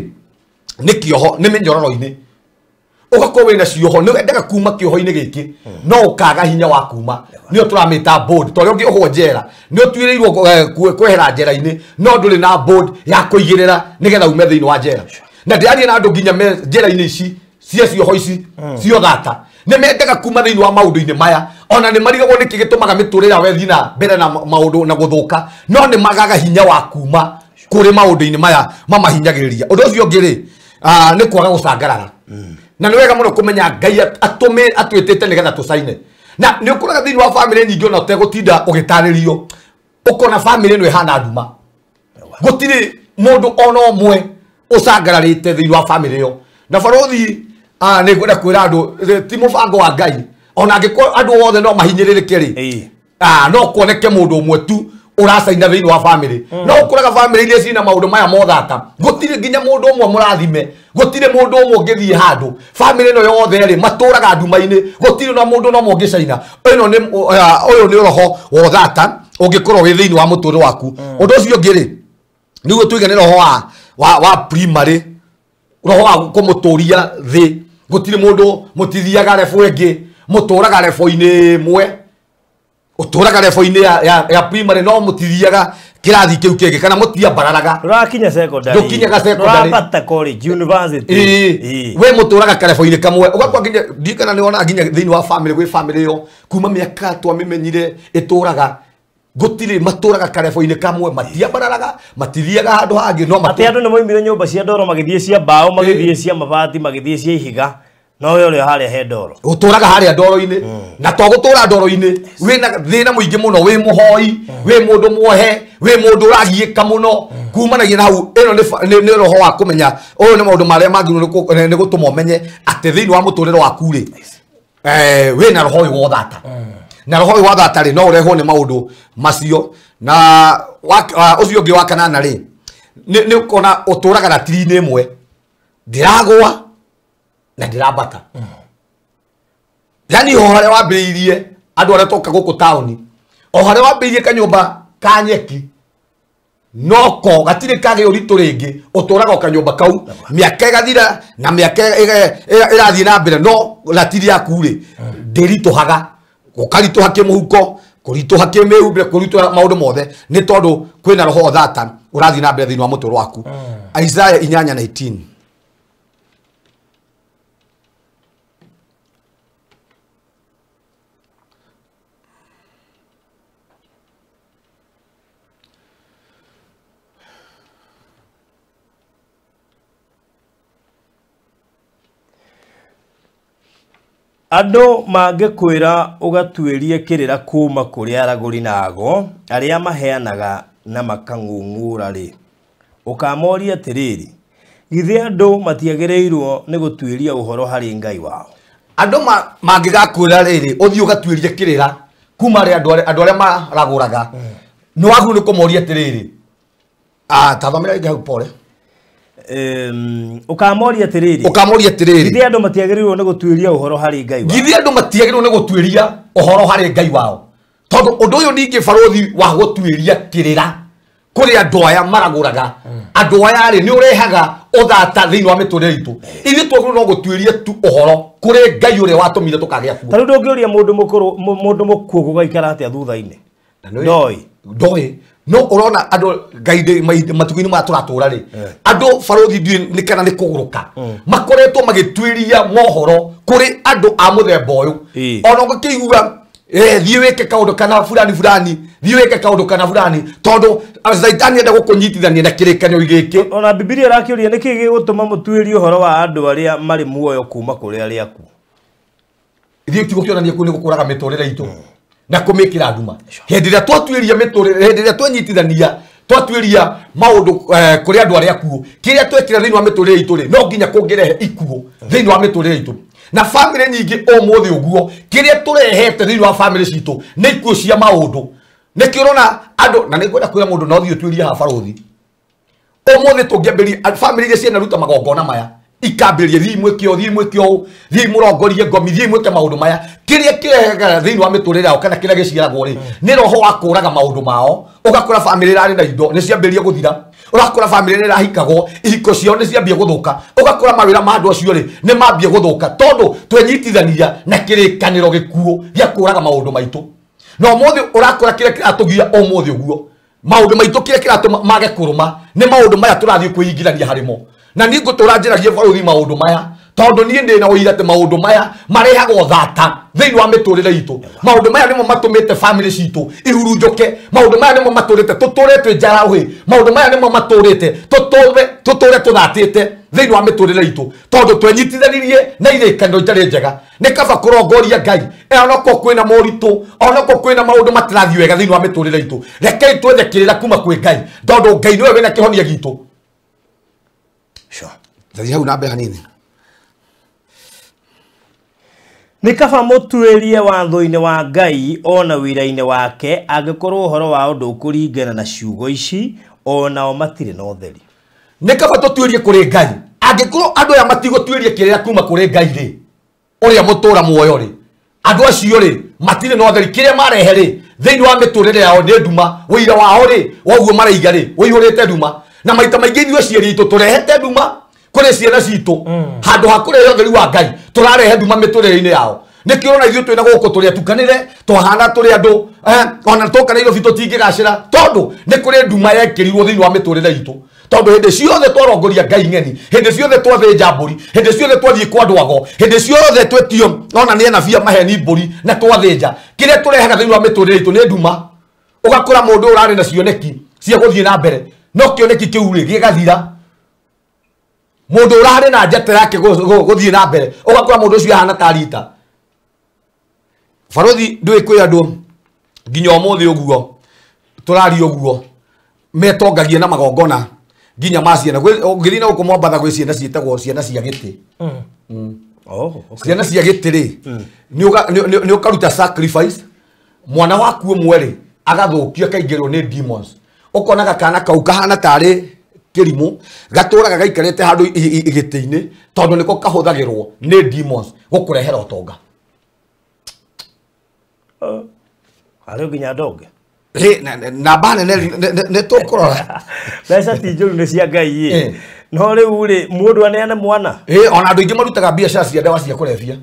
nĩ kĩoho, nĩ mĩnyororo-inĩ. Ũgakorwo wĩna cioho, nĩ wendaga kuma kĩoho-inĩ gĩkĩ no ũkaga hinya wa kuma. Nĩyo tũramĩta board, ta ũrĩa ũngĩohwo njera nĩ ũtuĩrĩirwo kwehera njera-inĩ no ndũrĩ na board ya kũigĩrĩra nĩgetha ume thĩinĩ wa njera. Na ndĩraria na andũ nginya me njera-inĩ ici cia cioho ici cia ũthata, nĩ mendaga kuma thĩinĩ wa maũndũ-inĩ maya, ona nĩ marigagwo nĩkĩ gĩtũmaga mĩtũrĩre yao ĩthiĩ na mbere na maũndũ na gũthũka, no nĩ magaga hinya wa kuma kũrĩ maũndũ-inĩ maya mamahinyagĩrĩria. Ũndũ ũcio ũngĩ rĩ nĩ kwaga gũcangarara. Na nĩ wega mũno kũmenya Ngai atwĩtĩte nĩgetha tũcaine. Na nĩ ũkoraga thĩinĩ wa family nyingĩ ona ũtegũtinda ũgĩtarĩrio, ũkona family ĩno ĩhana nduma, gũtirĩ mũndũ ona ũmwe ũcangararĩte thĩinĩ wa family ĩyo. Na barothi nĩ ngwenda kwĩra andũ ti mũbango wa Ngai ona angĩkorwo andũ othe no mahinyĩrĩrĩke rĩ, no kuoneke mũndũ ũmwe tu ũracaina thĩinĩ wa family. No ũkoraga family iria cina maũndũ maya mothata gũtirĩ nginya mũndũ ũmwe mũrathime, gũtirĩ mũndũ ũmwe ũngĩthiĩ handũ. Family ĩno yothe rĩ matũraga nduma-inĩ, gũtirĩ na mũndũ no ũngĩcaina. Ĩno nĩ ũyũ nĩ roho wa ũthata ũngĩkorwo wĩ thĩinĩ wa mũtũrĩre waku. Ũndũ ũcio ũngĩ rĩ nĩguo tuige nĩ roho wa primary, roho wa kũmũtũria thĩ. Gũtirĩ mũndũ mũtithiaga rebo ĩngĩ, mũtũraga rebo-inĩ ĩmwe, ũtũraga rebo-inĩ ya primary no mũtithiaga kĩrathi kĩu kĩngĩ kana mũtiambararaga. Ndũrakinya secondary, ndũkinyaga secondary, ndũrambata college, university. We mũtũraga karebo-inĩ kamwe ũgakua nginya ndiĩ kana nĩ wona nginya thĩinĩ wa family gwĩ family ĩyo kuma mĩaka twamĩmenyire ĩtũraga gũtirĩ matũraga karebo-inĩ kamwe, matiambararaga, matithiaga handũ hangĩ. No atĩ andũ nĩ moimire nyũmba cia ndoro magĩthiĩ cia mbaũ, magĩthiĩ cia mabati, magĩthiĩ cia ihiga, no we ũrĩa harĩa he ndoro ũtũraga harĩa ndoro-inĩ. Na to gũtũra ndoro-inĩ wĩna thĩna mũingĩ mũno, wĩ mũhoi, wĩ mũndũ muohe, wĩ mũndũ ũragiĩka mũno kumanagia na hau. Ĩno nĩ roho wa kũmenya ũyũ nĩ maũndũ marĩa mangĩrwo nĩ gũtũma ũmenye atĩ thĩinĩ wa mũtũrĩre waku rĩ wĩna roho ũyũ wa ũthata. Na roho ũyũ wa ũthata rĩ no ũrehwo nĩ maũndũ macio. Na ũcio ũngĩ wa kanana rĩ nĩ ũkona ũtũraga ratiri-inĩ ĩmwe, ndĩragũa na ndĩrambata. Yani o harĩa wambĩrĩirie andũ arĩa toka gũkũ taũni, o harĩa wambĩrĩirie kanyũmba ka nyeki noko gatirĩ kagĩ ũritũ rĩngĩ, ũtũraga o kanyũmba kau mĩaka ĩgathira na mĩaka ĩrathiĩ na mbere, no ratiri yaku rĩ ndĩritũhaga, gũkaritũha kĩmũhuko, kũritũha kĩmĩhumbĩre, kũritũha maũndũ mothe, nĩ tondũ kwĩna roho wa ũthata ũrathiĩ na mbere thĩinĩ wa mũtũrĩre waku. Isaiah 8:19. Andũ mangĩkwĩra ũgatuĩrie kĩrĩra kuma kũrĩ aragũri na ago arĩa maheanaga na makang'ung'ura rĩ, ũkamoria atĩrĩrĩ, githĩ andũ matiagĩrĩirwo nĩ gũtuĩria ũhoro harĩ Ngai wao? Andũ mangĩgakwĩra rĩrĩ ũthiĩ ũgatuĩrie kĩrĩra kuma harĩ andũ arĩa maragũraga, nĩ wagĩrĩirwo nĩ kũmoria atĩrĩrĩ. Tathomera rĩngĩ hau pole. Ũkamoria atĩrĩrĩ, ũkamoria atĩrĩrĩ, githĩ andũ matiagĩrĩirwo nĩ gũtuĩria ũhoro harĩ Ngai wao? Githĩ andũ matiagĩrĩirwo nĩ gũtuĩria ũhoro harĩ Ngai wao? Tondũ ũndũ ũyũ ningĩ barothi wa gũtuĩria kĩrĩra kũrĩ andũ aya maragũraga, andũ aya rĩ nĩ ũrehaga ũthata thĩinĩ wa mĩtũrĩre itũ. Ithuĩ twagĩrĩirwo no gũtuĩria tu ũhoro kũrĩ Ngai ũrĩa watũmire tũkagĩa kuo. Ta rĩu ndũngĩũria mũndũ mũkuũ gũgaikara atĩa thutha-inĩ? Ndoĩ. Ndoĩ. No ũrona andũ Ngai matukũ-inĩ maya tũratũra rĩ, andũ barothi ndiũĩ nĩ kana nĩ kũgũrũka makoretwo magĩtuĩria mohoro kũrĩ andũ a mũthemba ũyũ. Ona ũngĩkĩigua thiĩ wĩke kaũndũ kana fulani fulani, thiĩ wĩke kaũndũ kana fulani, tondũ Caitani enda gũkũnyitithania na kĩrĩkanĩro gĩkĩ. Ona Bibilia ĩrakĩũria nĩkĩ gĩgũtũma mũtuĩrie ũhoro wa andũ arĩa marĩ muoyo kuma kũrĩ arĩa akuũ? Ithuĩ ti gũkĩonania kũu nĩ gũkũraga mĩtũrĩre itũ na kũmĩkĩra nduma. Hĩndĩ ĩrĩa twatuĩria mĩtũrĩre, hĩndĩ ĩrĩa twenyitithania, twatuĩria maũndũ kũrĩ andũ arĩa akuũ, kĩrĩa twekĩra thĩinĩ wa mĩtũrĩre itũ rĩ no nginya kũngĩrehe ikuũ thĩinĩ wa mĩtũrĩre itũ. Na family nyingĩ ũmũthĩ ũguo kĩrĩa tũrehete thĩinĩ wa family citũ nĩ ikuũ cia maũndũ. Nĩkĩo ũrona andũ, na nĩngwenda kwĩra mũndũ no ũthiĩ ũtuĩrie haha barothi ũmũthĩ tũngĩambĩrĩria family iria cianaruta magongona maya ikambĩrĩria thiĩ mwĩke ũũ, thiĩ mwĩke ũũ, thiĩ mũrongorie ngomi, thiĩ mwĩke maũndũ maya, kĩrĩa kĩrehaga thĩinĩ wa mĩtũrĩre yao kana kĩrĩa gĩciaragwo rĩ nĩ roho wa kũraga maũndũ mao. Ũgakora family ĩrarĩ na indo nĩ ciambĩrĩria gũthira, ũgakora family nĩ ĩrahikagwo, ihiko ciao nĩ ciambia gũthũka, ũgakora mawĩra ma andũ acio rĩ nĩ mambia gũthũka, tondũ twenyitithania na kĩrĩkanĩro gĩkuũ gĩa kũraga maũndũ maitũ. Na ũmũthĩ ũrakora kĩrĩa kĩratũgia ũmũthĩ ũguo maũndũ maitũ kĩrĩa kĩratũma mage kũrũma nĩ maũndũ maya tũrathiĩ kwĩingĩrania harĩ mo. Na niĩ ngũtũra njĩragie barothi maũndũ maya tondũ niĩ ndĩ na ũira atĩ maũndũ maya marehaga ũthata thĩinĩ wa mĩtũrĩre itũ. Maũndũ maya nĩmo matũmĩte family citũ ihurunjũke, maũndũ maya nĩmo matũrĩte tũtũre twĩ njaraũhĩ, maũndũ maya nĩmo matũrĩte tũtũre tũthatĩte thĩinĩ wa mĩtũrĩre itũ, tondũ twenyitithanirie na irĩkanĩro itarĩ njega. Nĩ kaba kũrongoria Ngai onokorwo kwĩna moritũ, onokorwo kwĩna maũndũ matarathiĩ wega thĩinĩ wa mĩtũrĩre itũ, rekei twethe kĩrĩra kuma kwĩ Ngai, tondũ Ngai nĩwe wĩna kĩhonia gitũ. Thiĩ hau na mbere hanini. Nĩ kaba mũtuĩrie watho-inĩ wa Ngai ona wĩra-inĩ wake, angĩkorwo ũhoro wa ũndũ ũkũringana na ciugo ici, onao matirĩ na ũtheri. Nĩ kaba tũtuĩrie kũrĩ Ngai, angĩkorwo andũ aya matigũtuĩria kĩrĩra kuma kũrĩ Ngai rĩ, ũrĩa mũtũra muoyo rĩ, andũ acio rĩ matirĩ na ũtheri. Kĩrĩa marehe rĩ thĩinĩ wa mĩtũrĩre yao nĩ nduma, ũira wao rĩ woguo maraiga rĩ ũihũrĩte nduma. Na maita maingĩ ithuĩ aciari aitũ tũrehete nduma kũrĩ ciana citũ, handũ ha kũrehe ũtheri wa Ngai tũrarehe nduma mĩtũrĩre-inĩ yao. Nĩkĩo ũrona ithuĩ twĩna gũkũ tũrĩ atukanĩre, twahana tũrĩ andũ, ona twoka Nairobi tũtingĩgacĩra, tondũ nĩ kũrĩ nduma yekĩrirwo thĩinĩ wa mĩtũrĩre itũ. Tondũ hĩndĩ ciothe twarongoria Ngai ng'eni, hĩndĩ ciothe twathĩnja mbũri, hĩndĩ ciothe twathiĩ kwa andũ ago, hĩndĩ ciothe twetio ona nĩ anabii a maheni mbũri na twathĩnja, kĩrĩa tũrehaga thĩinĩ wa mĩtũrĩre itũ nĩ nduma. Ũgakora mũndũ ũrarĩ na cioneki cia gũthiĩ na mbere, no kĩoneki kĩu rĩ gĩgathira. Mũndũ ũrarĩ na njata yake gũthiĩ na mbere, ũgakora mũndũ ũcio ahana ta rita. Barothi ndũĩ kwĩ andũ nginya ũmũthĩ ũguo tũraria ũguo metongagia na magongona nginya ma ciana. Ũngĩthiĩ na gũkũ Mombatha gwĩ ciana ciĩtagwo ciana cia gĩtĩ. Oh, okay. Ciana cia gĩtĩ rĩ, nĩ ũkaruta sacrifice, mwana waku ũmwe rĩ agathũkio akaingĩrwo nĩ demons. Ũkonaga kana kau kahana tarĩ kĩrimũ, gatũraga gaikarĩte handũ gĩtĩ-inĩ, tondũ nĩko kahũthagĩrwo nĩ demons gũkũrehera ũtonga. Harĩ nginya ndonge. Namba nene nĩ tũkũrora. Mbeca ti njũru nĩ cia Ngai ĩ. No rĩu rĩ mũndũ aneane mwana. Ona andũ aingĩ marutaga biacara cia ndawa cia kũrebia.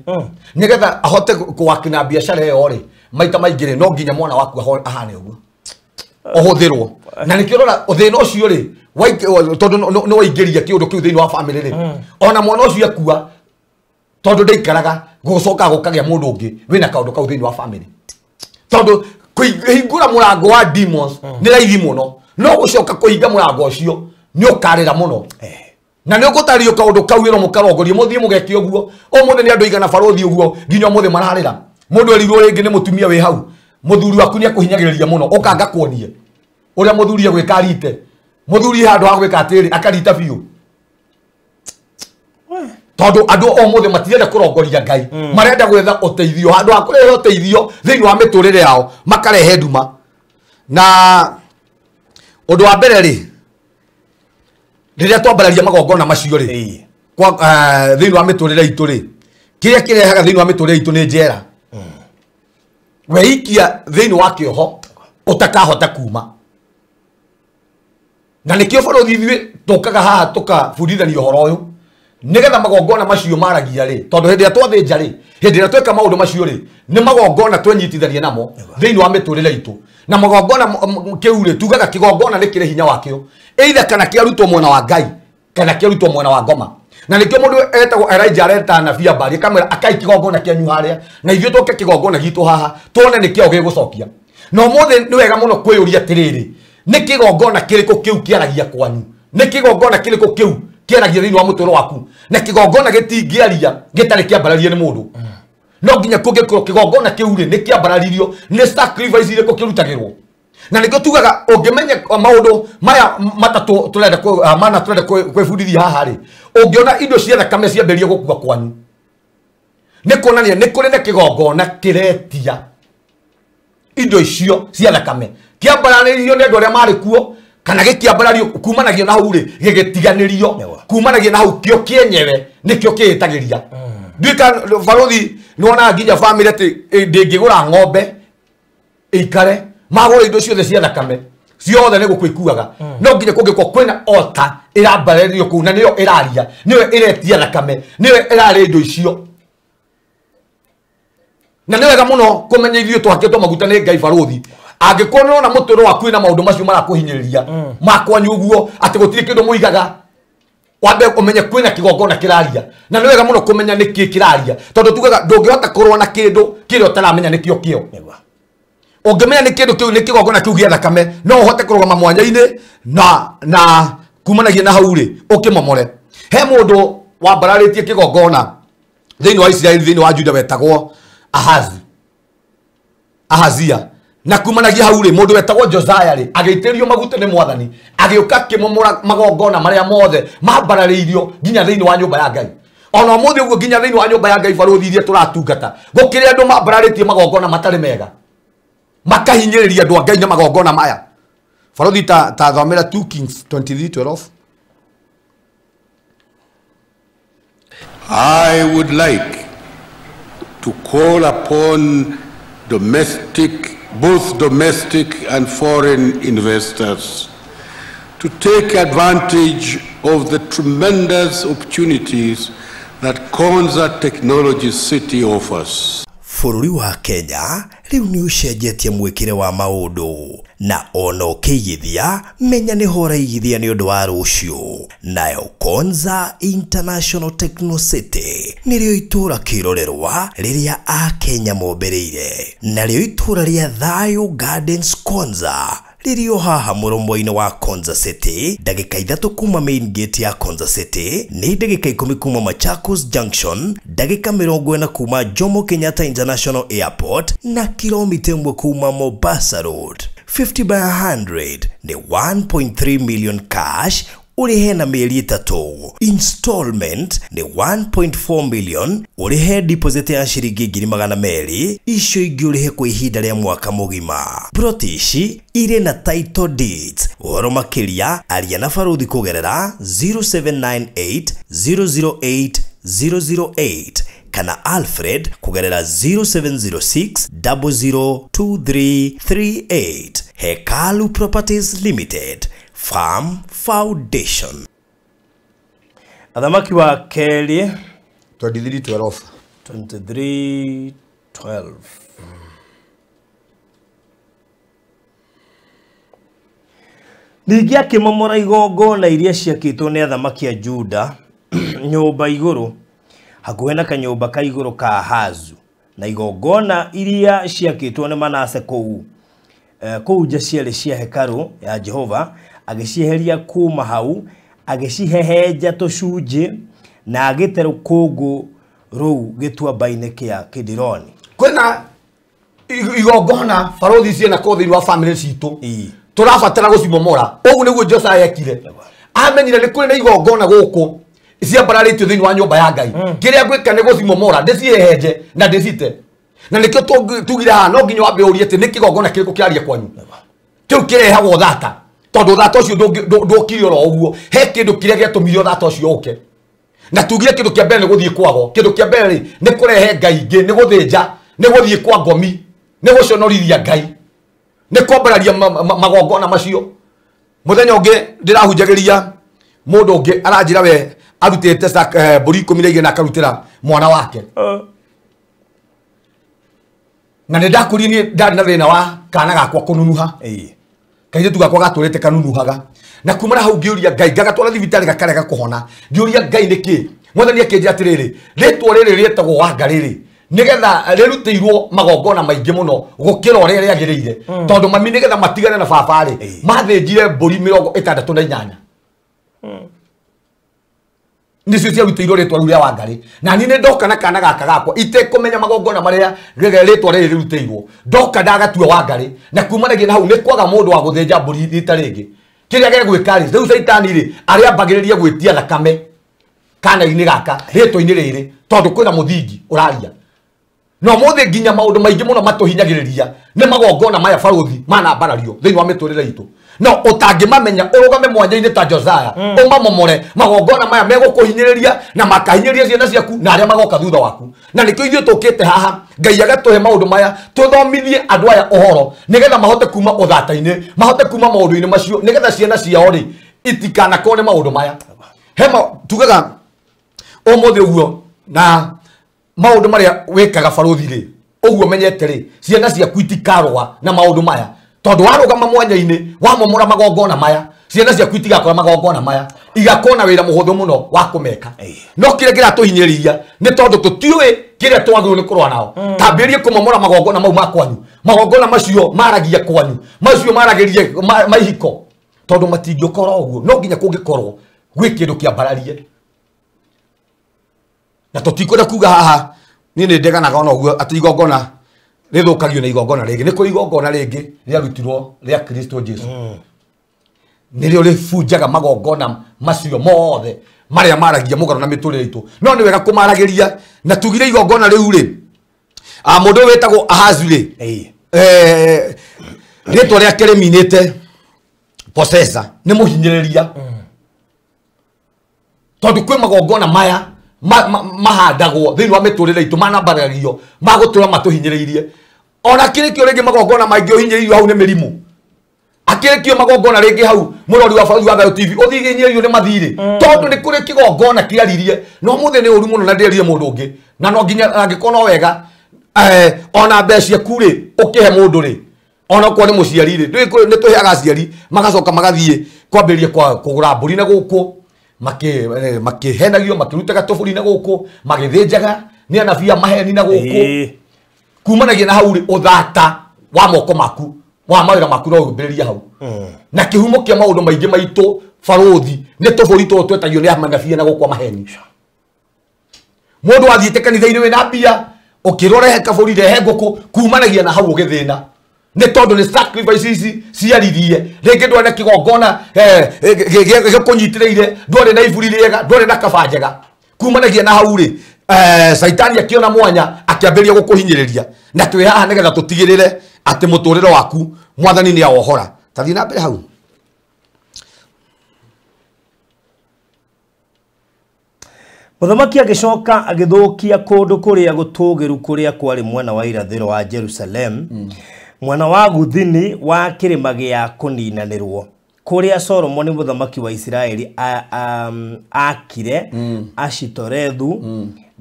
Nĩgetha ahote kũwakina biacara ĩyo rĩ, maita maingĩ rĩ no nginya mwana waku ahane ũguo. Ũhũthĩrwo. Na nĩkĩo ũrona thĩna ũcio rĩ, tondũ nĩ waingĩria kĩũndũ kĩu thĩinĩ wa famĩlĩ rĩ, ona mwana ũcio akua tondũ ndaikaraga, gũcoka gũkagĩa mũndũ ũngĩ wĩna kaũndũ kau thĩinĩ wa famĩlĩ. Tondũ kũhingũra mũrango wa demons nĩ raithi mũno, no gũcoka kũhinga mũrango ũcio nĩ ũkarĩra mũno. Na nĩ ũgũtario kaũndũ kau wĩra mũkarongorie mũthiĩ mũgeke ũguo. Ũmũthĩ nĩ andũ aigana barothi ũguo nginya ũmũthĩ mararĩra. Mũndũ erirwo rĩngĩ nĩ mũtumia wĩ hau, mũthuri waku nĩ akũhinyagĩrĩria mũno, ũkanga kuonie ũrĩa mũthuri egwĩka arite. Mũthuri handũ ha gwĩka atĩrĩ akarita biũ. Tondũ andũ ũmũthĩ matirenda kũrongoria Ngai, marenda gwetha ũteithio. Handũ ha kũrehe ũteithio thĩinĩ wa mĩtũrĩre yao makarehe nduma. Na ũndũ wa mbere rĩ, rĩrĩa twambararia magongona macio rĩ thĩinĩ wa mĩtũrĩre itũ rĩ, kĩrĩa kĩrehaga thĩinĩ wa mĩtũrĩre itũ nĩ njera. Weikia thĩinĩ wa kĩoho ũtakahota kuma. Na nĩkĩo bũrũri ithuĩ tũkaga haha tũkabundithania ũhoro ũyũ, nĩgetha magongona macio maragia rĩ, tondũ hĩndĩ ĩrĩa twathĩnja rĩ, hĩndĩ ĩrĩa tweka maũndũ macio rĩ, nĩ magongona twenyitithania namo thĩinĩ wa mĩtũrĩre itũ. Na magongona kĩu rĩ, tugaga kĩgongona nĩ kĩrĩ hinya wakĩo, either kana kĩarutwo mwena wa Ngai kana kĩarutwo mwena wa ngoma. Na nĩkĩo mũndũ etagwo Elijah areta anabii a Baali akamwĩra akai kĩgongona kĩanyu harĩa, na ithuĩ tũke kĩgongona gitũ haha tuone nĩkĩo gĩgũcokia. Na ũmũthĩ nĩ wega mũno kwĩyũria atĩrĩrĩ, nĩ kĩgongona kĩrĩkũ kĩu kĩaragia kwanyu? Nĩ kĩgongona kĩrĩkũ kĩu kĩaragia thĩinĩ wa mũtũrĩre waku? Na kĩgongona gĩtingĩaria gĩtarĩ kĩambararie nĩ mũndũ. No nginya kũngĩkorwo kĩgongona kĩu rĩ nĩ kĩambararirio, nĩ sacrifice irĩkũ kĩrutagĩrwo. Na nĩkĩo tugaga ũngĩmenya maũndũ maya matatũ tũrenda mana tũrenda kwĩbundithia haha rĩ, ũngĩona indo cia thakame ciambĩrĩria gũkua kwanyu, nĩ kuonania nĩ kũrĩ na kĩgongona kĩretia indo icio cia thakame kĩambararĩrio nĩ andũ arĩa marĩ kuo, kana gĩkĩambarario kumanagia na hau rĩ gĩgĩtiganĩrio, kumanagia na hau kĩo kĩenyewe nĩkĩo kĩĩtagĩria. Nduĩka barothi nĩwonaga nginya bamĩrĩ atĩ ndĩngĩgũra ng'ombe ĩikare, magũra indo ciothe cia thakame ciothe nĩ gũkua ikuaga. No nginya kũngĩkorwo kwĩna ota ĩrambarĩrio kũu, na nĩyo ĩraria, nĩyo ĩretia thakame, nĩyo ĩrarĩa indo icio. Na nĩ wega mũno kũmenya ithuĩ twakĩtwo maguta nĩ Ngai barothi. Angĩkorwo nĩ ũrona mũtũrĩre waku wĩna maũndũ macio marakũhinyĩrĩria makwanyu ũguo atĩ gũtirĩ kĩndũ mũigaga, wambe ũmenye kwĩna kĩgongona kĩraria. Na nĩ wega mũno kũmenya nĩkĩ kĩraria, tondũ tugaga ndũngĩhota kũrũa na kĩndũ kĩrĩa ũtaramenya nĩkĩo kĩo. Ũngĩmenya nĩ kĩndũ kĩu nĩ kĩgongona kĩu gĩa thakame, no ũhote kũrũgama mwanya-inĩ na kumanagia na hau rĩ ũkĩmomore. He mũndũ wambararĩtie kĩgongona thĩinĩ wa Isiraeli, thĩinĩ wa Juda, wetagwo Ahazia. Na kumanagia hau rĩ mũndũ wetagwo Josiah rĩ agĩitĩrĩrio maguta nĩ mwathani agĩũka akĩmomora magongona marĩa mothe mambararĩirio nginya thĩinĩ wa nyũmba ya Ngai. Ona ũmũthĩ ũguo nginya thĩinĩ wa nyũmba ya Ngai barũthi iria tũratungata gũkĩrĩ andũ mambararĩtie magongona matarĩ mega makahinyĩrĩria andũ a Ngai na magongona maya. Barũthi ta thomera 2 Kings 23:12. I would like to call upon both domestic and foreign investors to take advantage of the tremendous opportunities that Konza Technology City offers. Bũrũri wa Kenya rĩu nĩ ũcenjetie mwĩkĩre wa maũndũ na ona ũkĩigithia menya nĩ ho ũraigithia nĩ ũndũ wa rũciũ. Nayo Konza International Techno City nĩrĩo itũũra kĩrorerwa rĩrĩa Akenya mombĩrĩire, narĩo itũũra rĩa Thayo Gardens Konza rĩrĩo haha mũromo-inĩ wa Konza City, ndagĩka 3 kuma main gate ya Konza City, nĩ ndagĩka 10 kuma Machakos Junction, ndagĩka 40 kuma Jomo Kenyatta International Airport na kilomita 1 kuma Mombasa Road. 50 by 100 ni 1.3 million cash ũrĩhe na mĩeri 3. Installment ni 1.4 million ũrĩhe deposit ya ciringi 200,000, icio ingĩ ũrĩhe kwa ihinda rĩa mwaka mũgima. Plot ici irĩ na title deeds. Ũhoro makĩria aria na barũthi kũgerera 0798 008 008 kana Alfred kũgerera 0706 002338. Hekalu Properties Limited, Farm Foundation. Athamaki wa Kerĩ 23:12. 23:12. Ningĩ akĩmomora igongona iria ciakĩtwo nĩ athamaki a Juda nyũmba igũrũ hakuhĩ na kanyũmba ka igũrũ ka Ahazu, na igongona iria ciakĩtwo nĩ Manase kũu nja ciarĩ cia hekarũ ya Jehova, agĩcieheria kuma hau, agĩcihehenja tũcunjĩ na agĩte rũkũngũ rũu gĩtuamba-inĩ kĩa Kidironi. Kwĩna igongona barũthi ciĩna kũu thĩinĩ wa family citũ tũrabatara gũcimomora. Ũguo nĩguo Josiah ekire. Amenyire nĩ kũrĩ na igongona gũkũ ciambararĩtio thĩinĩ wa nyũmba ya Ngai, kĩrĩa ngwĩka nĩ gũcimomora ndĩcihehenje na ndĩcite. Na nĩkĩo tugire haha no nginya wambe ũrie atĩ nĩ kĩgongona kĩrĩkũ kĩraria kwanyu kĩu kĩrehagwo thata, tondũ thata ũcio ndũkire oro ũguo. He kĩndũ kĩrĩa gĩatũmire thata ũcio ũke. Na tugire kĩndũ kĩa mbere nĩ gũthiĩ kwago, kĩndũ kĩa mbere rĩ nĩ kũrehe Ngai ingĩ, nĩ gũthĩnja, nĩ gũthiĩ kwa ngomi, nĩ gũconorithia Ngai, nĩ kwambararia magongona macio. Mũthenya ũngĩ ndĩrahunjagĩria mũndũ ũngĩ aranjĩra we arutĩte mbũri 12 na akarutĩra mwana wake. Na nĩ ndakũrie niĩ ndarĩ na thĩna wa kana gakwa kũnunuha. Kairĩtu gakwa gatũrĩte kanunuhaga. Na kumana hau ngĩũria Ngai, ngagatwara thibitarĩ gakarega kũhona. Ngĩũria Ngai nĩkĩ? Mwathani akĩnjĩra atĩrĩrĩ, rĩtwa rĩrĩ rĩetagwo Wanga rĩrĩ nĩgetha rĩrutĩirwo magongona maingĩ mũno gũkĩra ũrĩa rĩagĩrĩire, tondũ mami nĩgetha matigane na baba rĩ mathĩnjire mbũri 68 nĩcio ciarutĩirwo rĩtwa rĩu rĩa Wangarĩ. Na niĩ nĩ ndoka na kana gaka gakwa itekũmenya magongona marĩa rĩtwa rĩrĩ rĩrutĩirwo, ndoka ndagatua Wangarĩ. Na kumanagia na hau nĩ kwaga mũndũ wa gũthĩnja mbũri rita rĩngĩ. Kĩrĩa gegwĩka rĩ, rĩu caitani rĩ arĩambagĩrĩria gwĩtia thakame kana-inĩ gaka rĩtwa-inĩ rĩrĩ, tondũ kwĩna mũthingi ũraria. No mũthĩ nginya maũndũ maingĩ mũno matũhinyagĩrĩria nĩ magongona maya barũthi manambarario thĩinĩ wa mĩtũrĩre itũ. No ũtangĩmamenya ũrũgame mwanya-inĩ ta Josiah ũmamomore magongona maya megũkũhinyĩrĩria na makahinyĩrĩria ciana ciaku na arĩa magoka thutha waku. Na nĩkĩo ithuĩ tũkĩte haha Ngai agatũhe maũndũ maya tũthomithie andũ aya ũhoro nĩgetha mahote kuma ũthata-inĩ, mahote kuma maũndũ-inĩ macio, nĩgetha ciana ciao rĩ itikanakorwo nĩ maũndũ maya. Hema tugaga ũmũthĩ ũguo na maũndũ marĩa wĩkaga barũthi rĩ ũguo menyete rĩ ciana ciaku itikarũa na maũndũ maya, tondũ warũgama mwanya-inĩ wamomora magongona maya ciana ciaku itigakora magongona maya, igakorwo na wĩra mũhũthũ mũno wa kũmeka. No kĩrĩa kĩratũhinyĩrĩria nĩ tondũ tũtiũĩ kĩrĩa twagĩrĩirwo nĩ kũrũa nao. Tambĩrĩrie kũmomora magongona mau ma kwanyu, magongona macio maragia kwanyu, macio maragĩrie maihiko, tondũ matingĩkorwo ũguo. No nginya kũngĩkorwo gwĩ kĩndũ kĩambararie. Na tũtikwenda kuga haha niĩ nĩ ndeganaga ona ũguo atĩ igongona Rĩthũkagio na igongona rĩngĩ. Nĩ kũrĩ igongona rĩngĩ rĩarutirwo rĩa Kristo Jesu. Nĩrĩo rĩbunjaga magongona macio mothe marĩa maragia mũgarũ na mĩtũrĩre itũ. No nĩ wega kũmaragĩria na tugire igongona rĩu rĩ. Mũndũ wĩtagwo Ahazu rĩ. Rĩtwa rĩake rĩminĩte possessor nĩ mũhinyĩrĩria. Tondũ kwĩ magongona maya mahandagwo thĩinĩ wa mĩtũrĩre itũ manambaragio magũtũra matũhinyĩrĩirie. Ona kĩrĩkio rĩngĩ magongona maingĩ ũhinyĩrĩirio hau nĩ mĩrimũ. Akĩrĩkio magongona rĩngĩ hau mũrori wa Barũthi wa Thayũ TV ũthiĩ hinyĩrĩirio nĩ mathirĩ. Tondũ nĩ kũrĩ kĩgongona kĩaririe no mũthĩ nĩ ũru mũno na ndĩrire mũndũ ũngĩ. Na no nginya angĩkorwo no wega ona mbeca ciaku rĩ ũkĩhe mũndũ rĩ ona okorwo nĩ mũciari rĩ nĩ tũheaga aciari magacoka magathiĩ kwambĩrĩria kũgũra mbũri na gũkũ makĩhenagio makĩrutaga tũbũri na gũkũ magĩthĩnjaga nĩ anabii a maheni na gũkũ kumanagia na hau rĩ ũthata wa moko maku wa mawĩra maku no ũmbĩrĩria hau. Na kĩhumo kĩa maũndũ maingĩ maitũ barũthi nĩ tũbũri tũtũ twetagio nĩ anabii na gũkũ a maheni. Mũndũ athiĩte kanitha-inĩ wĩna mbia ũkĩrwo rehe kabũri rehe ngũkũ kumanagia na hau ũgĩthĩna. Nĩ tondũ nĩ sacrifice ici ciaririe rĩngĩ ndwarĩ na kĩgongona gĩkũnyitĩrĩire ndwarĩ na iburi rĩega ndwarĩ na kaba njega kumanagia na hau rĩ Saitani akĩona mwanya akĩambĩrĩria gũkũhinyĩrĩria. Na twĩ haha nĩgetha tũtigĩrĩre atĩ mũtũrĩre waku mwathani nĩ awohora. Tathiĩ na mbere hau. Mũthamaki agĩcoka agĩthũkia kũndũ kũrĩa gũtũũgĩru kũrĩa kwarĩ mwena wa irathĩro wa Jerusalem, mwena wa gũthini wa kĩrĩma gĩa kũninanĩrwo kũrĩa Solomoni mũthamaki wa Isiraeli akire Ashitorethu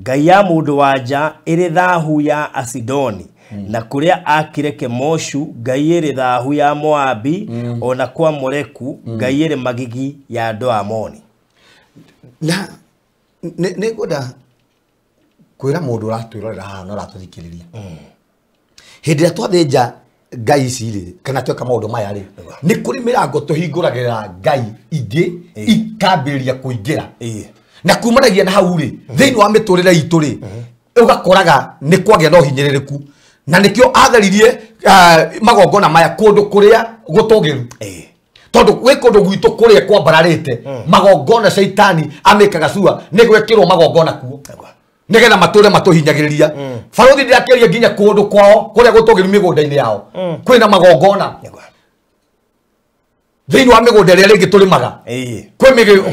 ngai ya mũndũ wa nja ĩrĩ thahu ya Asidoni na kũrĩa akire Kemoshu ngai ĩrĩ thahu ya Moabi ona kwa Moleku ngai ĩrĩ magigi ya andũ a Amoni. Na nĩ ngwenda kwĩra mũndũ ũratwĩrorera haha na ũratũthikĩrĩria. Hĩndĩ ĩrĩa twathĩnja ngai ici rĩ kana tweka maũndũ maya rĩ nĩ kũrĩ mĩrango tũhingũragĩra ngai ingĩ ikambĩrĩria kũingĩra. Na kumanagia na hau rĩ thĩinĩ wa mĩtũrĩre itũ rĩ ũgakoraga nĩ kwagĩa na ũhinyĩrĩrĩku. Na nĩkĩo atheririe magongona maya kũndũ kũrĩa gũtũgĩru. Tondũ gwĩ kũndũ gwitũ kũrĩa kwambararĩte magongona caitani amĩkaga cua nĩ gwekĩrwo magongona kuo nĩgetha matũre matũhinyagĩrĩria. Barũthi ndĩrakĩaria nginya kũndũ kwao kũrĩa gũtũgĩru mĩgũnda-inĩ yao kwĩna magongona thĩinĩ wa mĩgũnda ĩrĩa rĩngĩ tũrĩmaga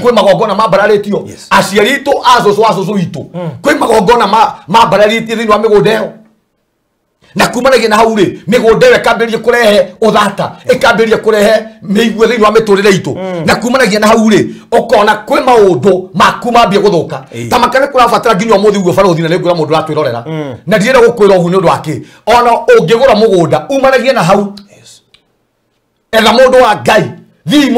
kwĩ magongona mambararĩtio aciari aitũ acũcũ acũcũ witũ kwĩ magongona mambararĩtie thĩinĩ wa mĩgũnda ĩyo. Na kumanagia na hau rĩ mĩgũnda ĩyo ĩkambĩrĩria kũrehe ũthata ĩkambĩrĩria kũrehe mĩigue thĩinĩ wa mĩtũrĩre itũ. Na kumanagia na hau rĩ ũkona kwĩ maũndũ maku mambia gũthũka. Ta maka nĩ kũrabatara nginya ũmũthĩ ũguo barũthi na nĩngwĩra mũndũ ũratwĩrorera na ndirenda gũkwĩra ũguo nĩ ũndũ wa kĩ ona ũngĩgũra mũgũnda umanagia na hau etha mũndũ wa Ngai thiĩ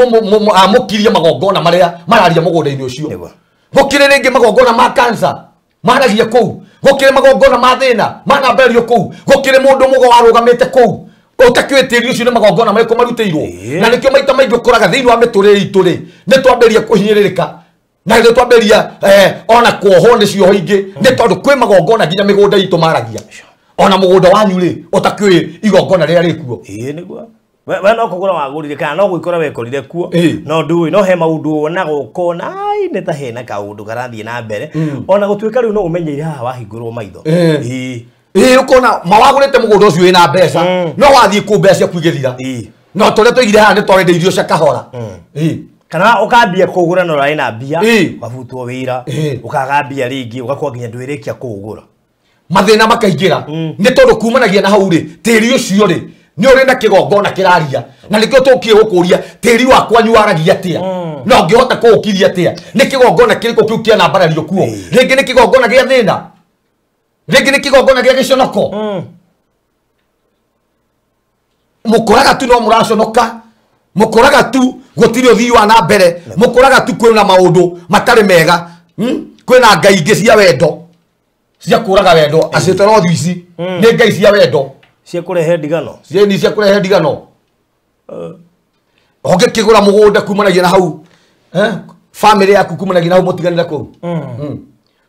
mũkirie magongona marĩa mararia mũgũnda-inĩ ũcio. Gũkĩrĩ rĩngĩ magongona ma cancer maragia kũu gũkĩrĩ magongona ma thĩna manambĩrĩrio kũu gũkĩrĩ mũndũ mũgo warũgamĩte kũu ũtakĩũĩ tĩri ũcio nĩ magongona marĩkũ marutĩirwo. Na nĩkĩo maita maingĩ ũkoraga thĩinĩ wa mĩtũrĩre itũ rĩ nĩ twambĩrĩria kũhinyĩrĩrĩka na nĩ twambĩrĩria ona kuohwo nĩ cioho ingĩ nĩ tondũ kwĩ magongona nginya mĩgũnda itũ maragia. Ona mũgũnda wanyu rĩ ũtakĩũĩ igongona rĩrĩa rĩkuo. Ĩĩ nĩguo we no kũgũra wagũrire kana no gwĩkora wekorire kuo no ndũĩ no he maũndũ wonaga ũkona ai nĩ ta hena kaũndũ karathiĩ na mbere ona gũtuĩka rĩu no ũmenyeire haha wahingũrwo maitho. Ĩĩ ũkona mawagũrĩte mũgũnda ũcio wĩna mbeca no wathiĩ kũu mbeca ciaku igĩthira. No tũrĩa tũigire haha nĩ twarenda irio cia kahora. Kana ũkambia kũgũra na ũrarĩ na mbia ũgabutwo wĩra ũkaga mbia rĩngĩ ũgakorwo nginya ndwĩrĩkia kũũgũra mathĩna makaingĩra nĩ tondũ kumanagia na hau rĩ tĩri ũcio rĩ nĩ ũrĩ na kĩgongona kĩraria. Na nĩkĩo tũkie gũkũria tĩri wa kwanyu waragia atĩa na ũngĩhota kũũkiria atĩa nĩ kĩgongona kĩrĩkũ kĩu kĩanambarario kuo. Rĩngĩ nĩ kĩgongona gĩa thĩna rĩngĩ nĩ kĩgongona gĩa gĩconoko. Mũkoraga tu no mũraconoka mũkoraga tu gũtirĩ ũthii wa na mbere mũkoraga tu kwĩna maũndũ matarĩ mega. Kwĩna ngai ingĩ cia wendo cia kũraga wendo acitorothi ici nĩ ngai cia wendo cia kũrehe ndigano cia cia kũrehe ndigano. Ũngĩkĩgũra mũgũnda kumanagia na hau family yaku kumanagia na hau mũtiganĩre kũu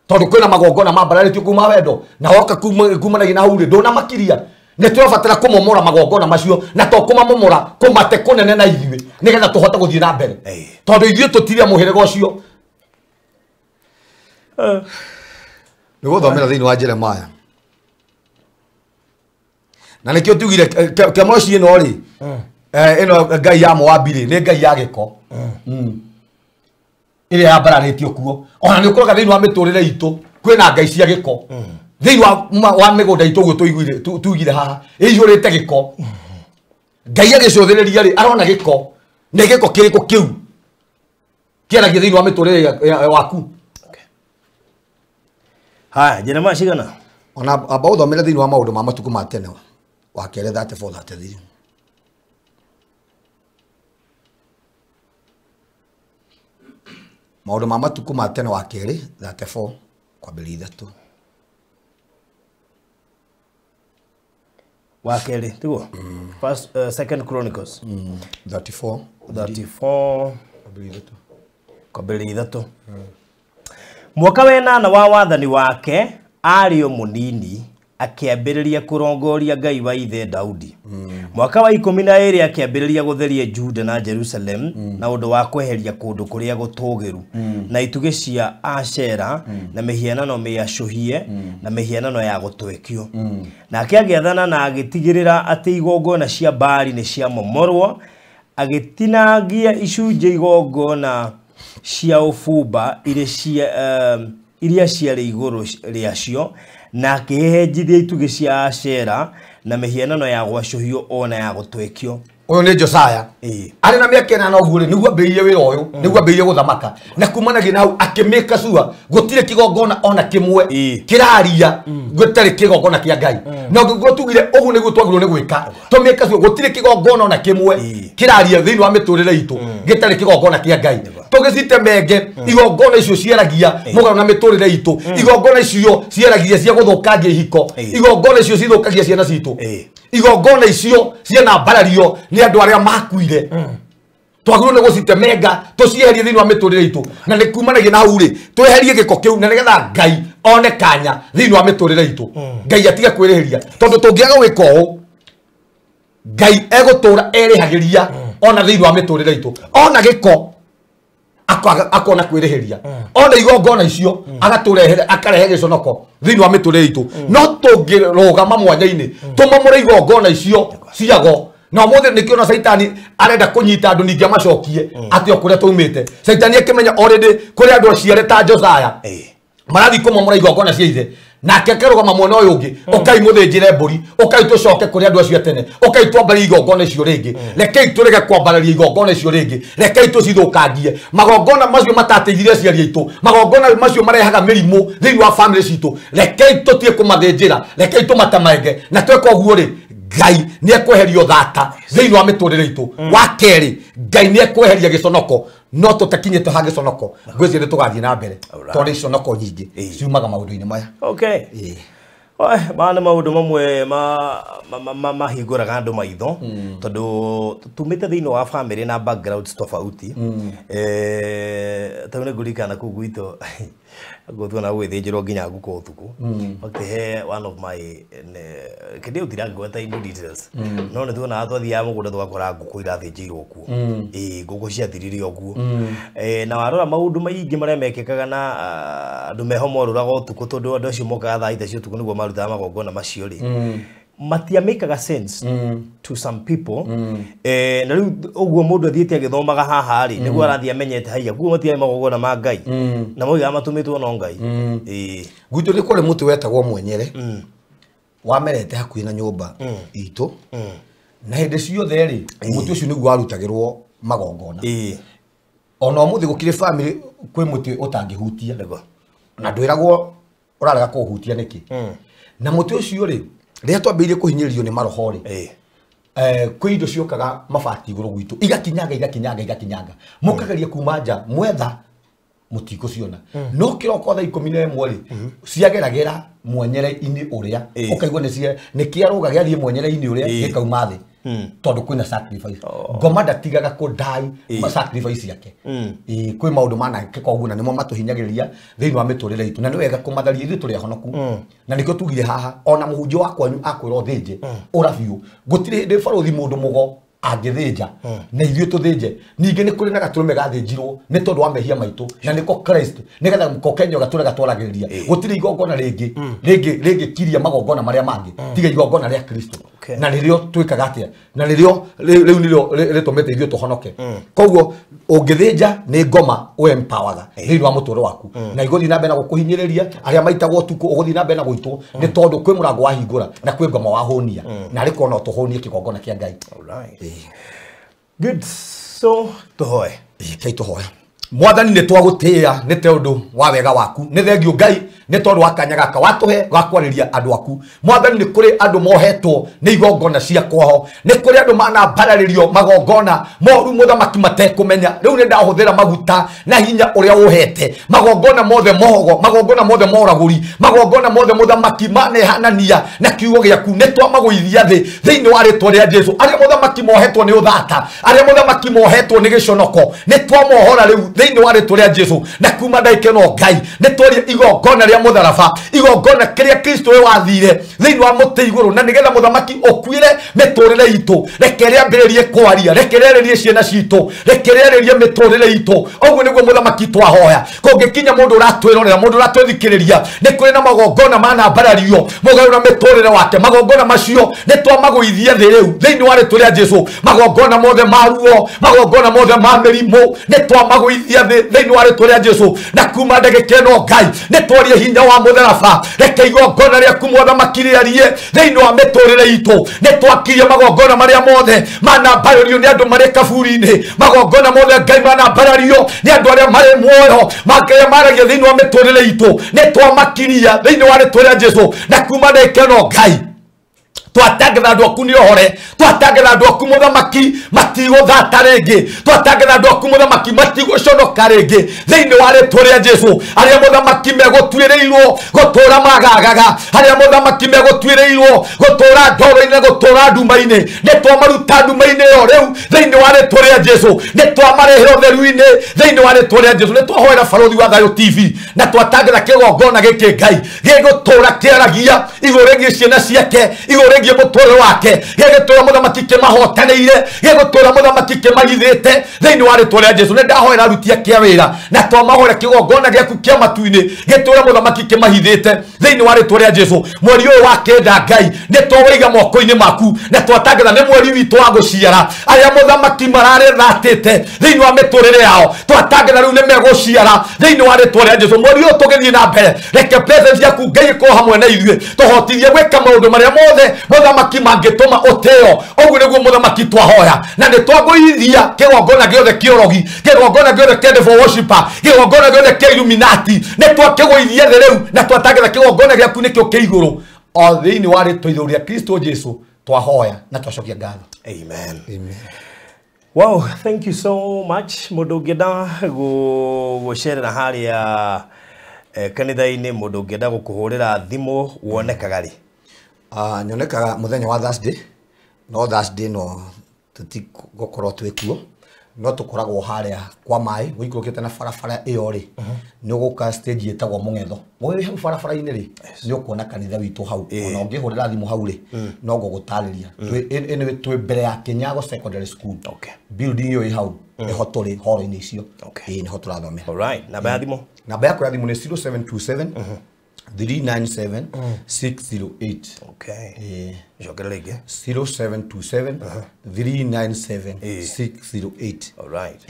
tondũ kwĩna magongona mambararĩtio kuma wendo na woka kumanagia na hau rĩ ndũnamakiria Nĩ tũrabatara kũmomora magongona macio na to kũmamomora kũmate kũnene na ithuĩ nĩgetha tũhote gũthiĩ na mbere. Tondũ ithuĩ tũtirĩ mũhĩrĩga ũcio. Nĩgũthomera thĩinĩ wa Jeremiah. Na nĩkĩo tugire Kemoshi ĩno rĩ, ĩno ngai ya Moabi rĩ, nĩ ngai ya gĩko. Ĩrĩa yambararĩtio kuo. Ona nĩ ũkoraga thĩinĩ wa mĩtũrĩre itũ kwĩna ngai cia gĩko. Thĩinĩ wa mĩgũnda itũ ũguo tũigire haha ĩihũrĩte gĩko. Ngai agĩcũthĩrĩria rĩ, arona gĩko. Nĩ gĩko kĩrĩkũ kĩu kĩaragia thĩinĩ wa mĩtũrĩre waku? Haya, Jeremiah cigana? Ona amba ũthomere thĩinĩ wa maũndũ ma matukũ ma tene wa kerĩ 34 33. Maũndũ ma matukũ ma tene wa kerĩ 34 kwambĩrĩria 3. Wa kerĩ tiguo? First Second Chronicles 34 34 kwambĩrĩria 3. Mwaka wa 8 wa wathani wake arĩ o mũnini akĩambĩrĩria kũrongoria Ngai wa ithe Daudi. Mwaka wa 12 akĩambĩrĩria gũtheria Juda na Jerusalem na ũndũ wa kweheria kũndũ kũrĩa gũtũũgĩru na itugĩ cia Ashera na mĩhianano mĩacũhie na mĩhianano ya gũtwekio. Nake agĩathana na agĩtigĩrĩra atĩ igongona cia Baali nĩ ciamomorwo, agĩtinangia icunjĩ igongona cia ũbumba iria ciarĩ igũrũ rĩacio na akĩhehenjithia itugĩ cia Ashera na mĩhianano ya gwacũhio ona ya gũtwekio. Ũyũ nĩ Josiah. Arĩ na mĩaka 8 ũguo rĩ, nĩguo ambĩrĩirie wĩra ũyũ, nĩguo ambĩrĩirie gũthamaka. Na kumanagia na hau akĩmĩka sure gũtirĩ kĩgongona ona kĩmwe kĩraria gũtarĩ kĩgongona kĩa Ngai. Na ũguo tugire ũguo nĩguo twagĩrĩirwo nĩ gwĩka. Tũmĩka sure gũtirĩ kĩgongona ona kĩmwe kĩraria thĩinĩ wa mĩtũrĩre itũ gĩtarĩ kĩgongona kĩa Ngai. Tũgĩcitemenge igongona icio ciaragia mũgarũ na mĩtũrĩre itũ. Igongona icio ciaragia cia gũthũkangia ihiko. Igongona icio cithũkagia ciana citũ. Igongona icio ciana mbarario nĩ andũ arĩa makuire. Twagĩrĩirwo nĩ gũcitemenga tũcieherie thĩinĩ wa mĩtũrĩre itũ. Na nĩ kumanagia na hau rĩ, tweherie gĩko kĩu na nĩgetha Ngai one kanya thĩinĩ wa mĩtũrĩre itũ. Ngai atige kwĩrĩhĩria. Tondũ tũngĩaga gwĩka ũũ, Ngai egũtũra erĩhagĩria ona thĩinĩ wa mĩtũrĩre itũ. Ona gĩko akona kwĩrĩhĩria. Ona igongona icio agatũrehere akarehe gĩconoko thĩinĩ wa mĩtũrĩre itũ. No tũngĩrũgama mwanya-inĩ tũmomore igongona icio ciago. Na ũmũthĩ nĩkĩo na Caitani arenda kũnyita andũ ningĩ amacokie atĩ o kũrĩa twaumĩte. Caitani akĩmenya already kũrĩ andũ aciare ta Josiah marathiĩ kũmomora igongona cia ithe. Nake akĩrũgama mwena ũyũ ũngĩ, ũkai mũthĩnjĩre mbũri, ũkai tũcoke kũrĩ andũ acio a tene, ũkai twambararie igongona icio rĩngĩ, rekei tũrege kwambararia igongona icio rĩngĩ, rekei tũcithũkangie. Magongona macio matateithirie aciari aitũ, magongona macio marehaga mĩrimũ thĩinĩ wa family citũ, rekei tũtige kũmathĩnjĩra, rekei tũmatemenge. Na tweka ũguo rĩ, Ngai nĩ ekweheria ũthata thĩinĩ wa mĩtũrĩre itũ. Wa kerĩ, Ngai nĩ ekweheria gĩconoko, no tũtakinyĩte ha gĩconoko ngwĩciria nĩ tũgathiĩ na mbere tondũ nĩ iconoko nyingĩ ciumaga maũndũ-inĩ maya. Okay. Maya nĩ maũndũ mamwe mahingũraga andũ maitho tondũ tumĩte thĩinĩ wa family na backgrounds tofauti. Tau nĩ ngũririkana kũu gwitũ ngũtuona gwĩthĩnjĩrwo nginya ngũkũ ũtukũ. In fact, he one of my kĩndĩ ũtirangweta in details no nĩ tuonaga twathiaga mũgũnda tũgakora ngũkũ irathĩnjĩirwo kuo. Ngũkũ ciathirire ũguo. Na warora maũndũ maingĩ marĩa mekĩkaga na andũ meho morũraga ũtukũ tondũ andũ acio mokaga thaa ithatũ cia ũtukũ nĩguo marutaga magongona macio rĩ, matiamĩkaga sense to some people. Na rĩu ũguo mũndũ athiĩte agĩthomaga haha rĩ, nĩguo arathiĩ amenyete haiya kuo matiarĩ magongona ma Ngai na moigaga matũmĩtwo no Ngai. Gwitũ nĩ kũrĩ mũtĩ wetagwo mwenyere wamerete hakuhĩ na nyũmba itũ, na hĩndĩ ciothe rĩ mũtĩ ũcio nĩguo warutagĩrwo magongona. Ona ũmũthĩ gũkĩrĩ family kwĩ mũtĩ ũtangĩhutia na ndwĩragwo ũrarega kũũhutia nĩkĩ. Na mũtĩ ũcio rĩ, rĩrĩa twambĩrĩirie kũhinyĩrĩrio nĩ maroho rĩ, kwĩ indo ciokaga mabati igũrũ gwitũ igakinyanga igakinyanga igakinyanga, mũkageria kuma nja mwetha mũtikũciona. No kĩroko thaa 11 rĩ, ciageragĩra mwenyere-inĩ ũrĩa ũkaigua nĩ kĩarũga gĩathiĩ mwenyere-inĩ ũrĩa gĩkauma thĩ. Tondu kwina sacrifice. Ngoma ndatigaga kudai ma sacrifice yake. Kwi maundu manangĩka ũguo na nĩmo matũhinyagĩrĩria thĩinĩ wa mĩtũrĩre itũ na nĩ wega kũmatharia ithuĩ tũrĩ ahonoku. Na nĩkĩo tugire haha ona mũhunjia wa kwanyu akwĩra ũthĩnje ũra biũ gũtirĩ hĩndĩ barũthi mũndũ mũgo angĩthĩnja na ithuĩ tũthĩnje. Ningĩ nĩ kũrĩ na gatũrũme gathĩnjirwo nĩ tondũ wa mehia maitũ na nĩko Christ nĩgetha mũkokenyo gatũre gatwaragĩrĩria. Gũtirĩ igongona rĩngĩ rĩngĩ rĩngĩkiria magongona marĩa mangĩ tiga igongona rĩa Kristo. Na rĩrĩo twĩkaga atĩa na rĩrĩo rĩu nĩrĩo rĩtũmĩte ithuĩ tũhonoke. Koguo ũngĩthĩnja nĩ ngoma ũempowerga thĩinĩ wa mũtũrĩre waku na igũthiĩ na mbere na gũkũhinyĩrĩria arĩa maitagwo ũtukũ ũgũthiĩ na mbere na gũitwo nĩ tondũ kwĩ mũrango wahingũra na kwĩ ngoma wahũnia na arĩ korwo no tũhũnie kĩgongona kĩa Ngai. Good. So tũhoe. Kai tũhoe. Mwathani nĩ twagũtĩĩa nĩ tondũ wa wega waku nĩ thengio Ngai nĩ tondũ wa kanya gaka watũhe ga kwarĩria andũ aku. Mwathani nĩ kũrĩ andũ mohetwo nĩ igongona cia kwaho nĩ kũrĩ andũ manambararĩrio magongona moru mũthamaki matekũmenya. Rĩu nĩ ndahũthĩra maguta na hinya ũrĩa ũhete magongona mothe mohogo magongona mothe moragũri magongona mothe mũthamaki manehanania na kiugo gĩaku nĩ twamagũithia thĩ thĩinĩ wa rĩtwa rĩa Jesu. Arĩa mũthamaki mohetwo nĩ ũthata arĩa mũthamaki mohetwo nĩ gĩconoko nĩ twamohora rĩu thĩinĩ wa rĩtwa rĩa Jesu. Na kuma ndagĩka ĩno Ngai nĩ twaria igongona rĩa mũtharaba igongona kĩrĩa Kristo we wathire thĩinĩ wa mũtĩ igũrũ na nĩgetha mũthamaki ũkuire mĩtũrĩre itũ. Reke rĩambĩrĩrie kwaria reke rĩarĩrie ciana citũ reke rĩarĩrie mĩtũrĩre itũ. Ũguo nĩguo mũthamaki twahoya. Kũngĩkinya mũndũ ũratwĩrorera mũndũ ũratwĩthikĩrĩria nĩ kũrĩ na magongona manambarario mũgarũ na mĩtũrĩre wake magongona macio nĩ twamagũithia thĩ rĩu thĩinĩ wa rĩtwa rĩa Jesu. Magongona mothe ma ruo magongona mothe ma mĩrimũ nĩ twamagũithia thĩ thĩinĩ wa rĩtwa rĩa Jesu. Na kuma ndagĩka ĩno Ngai nĩ twarie hinya wa mũtharaba reke igongona rĩaku mũthamaki rĩarie thĩinĩ wa mĩtũrĩre itũ. Nĩ twakirie magongona marĩa mothe manambarario nĩ andũ marĩ kaburi-inĩ magongona mothe Ngai manambarario nĩ andũ arĩa marĩ muoyo makĩrĩa maragia thĩinĩ wa mĩtũrĩre itũ nĩ twamakiria thĩinĩ wa rĩtwa rĩa Jesu. Na kuma ndagĩka ĩno Ngai twatangatha andũ aku nĩ ohore twatangatha andũ aku mũthamaki matigũthata rĩngĩ twatangatha andũ aku mũthamaki matigũconoka rĩngĩ thĩinĩ wa rĩtwa rĩa Jesu. Arĩa mũthamaki megũtuĩrĩirwo gũtũra magagaga arĩa mũthamaki megũtuĩrĩirwo gũtũra ndoro-inĩ gũtũra nduma-inĩ nĩ twamaruta nduma-inĩ ĩyo rĩu thĩinĩ wa rĩtwa rĩa Jesu. Nĩ twamarehera ũtheru-inĩ thĩinĩ wa rĩtwa rĩa Jesu. Nĩ twahoera Barũthi wa Thayũ TV na twatangatha kĩgongona gĩkĩ Ngai gĩgũtũra kĩaragia igũrũ rĩgiĩ ciana ciake igũrũ rĩgiĩ mũtũrĩre wake gĩgũtũra mũthamaki kĩmahotanĩire gĩgũtũra mũthamaki kĩmagithĩte thĩinĩ wa rĩtwa rĩa Jesu. Nĩ ndahoera aruti ake a wĩra na twamahoera kĩgongona gĩaku kĩa matu-inĩ gĩtũre mũthamaki kĩmahithĩte thĩinĩ wa rĩtwa rĩa Jesu. Mweri ũyũ wa kenda Ngai nĩ twawĩiga moko-inĩ maku na twatangatha nĩ mweri witũ wa gũciara arĩa mũthamaki mararĩthatĩte thĩinĩ wa mĩtũrĩre yao twatangatha rĩu nĩ megũciara thĩinĩ wa rĩtwa rĩa Jesu. Mweri ũyũ tũgĩthiĩ na mbere reke presence yaku Ngai ĩkorwo hamwe na ithuĩ tũhotithie gwĩka maũndũ marĩa mothe mũthamaki mangĩtũma ũtĩo. Ũguo nĩguo mũthamaki twahoya na nĩ twagũithia kĩgongona gĩothe kĩorogi kĩgongona gĩothe kĩa devil worshiper kĩgongona gĩothe kĩa Illuminati nĩ twakĩgũithia thĩ rĩu na twatangatha kĩgongona gĩaku nĩkĩo kĩ igũrũ o thĩinĩ wa rĩtwa igũrũ rĩa Kristo Jesu twahoya na twacokia ngatho. Amen. Amen. Wow, thank you so much. Mũndũ ũngĩenda gũcerera harĩa kanitha-inĩ mũndũ ũngĩenda gũkũhũrĩra thimũ wonekaga rĩ? Nyonekaga mũthenya wa Thursday no Thursday no tũtigũkorwo twĩ kuo no tũkoragwo harĩa kwa maĩ ũikũrũkĩte na barabara ĩyo rĩ nĩ ũgũka stage ĩtagwo Mũng'etho wĩ hau barabara-inĩ rĩ nĩ ũkuona kanitha witũ hau ona ũngĩhũrĩra thimũ hau rĩ no ngũgũtarĩria twĩ mbere ya Kinyago Secondary School. Building ĩyo ĩ hau nĩho tũrĩ horo-inĩ icio ĩĩ nĩho tũrathomera. Alright, namba ya thimũ? Namba yakwa ya thimũ nĩ 0727 397 608. Okay. Cokera rĩngĩ. 0727 397 608. All right.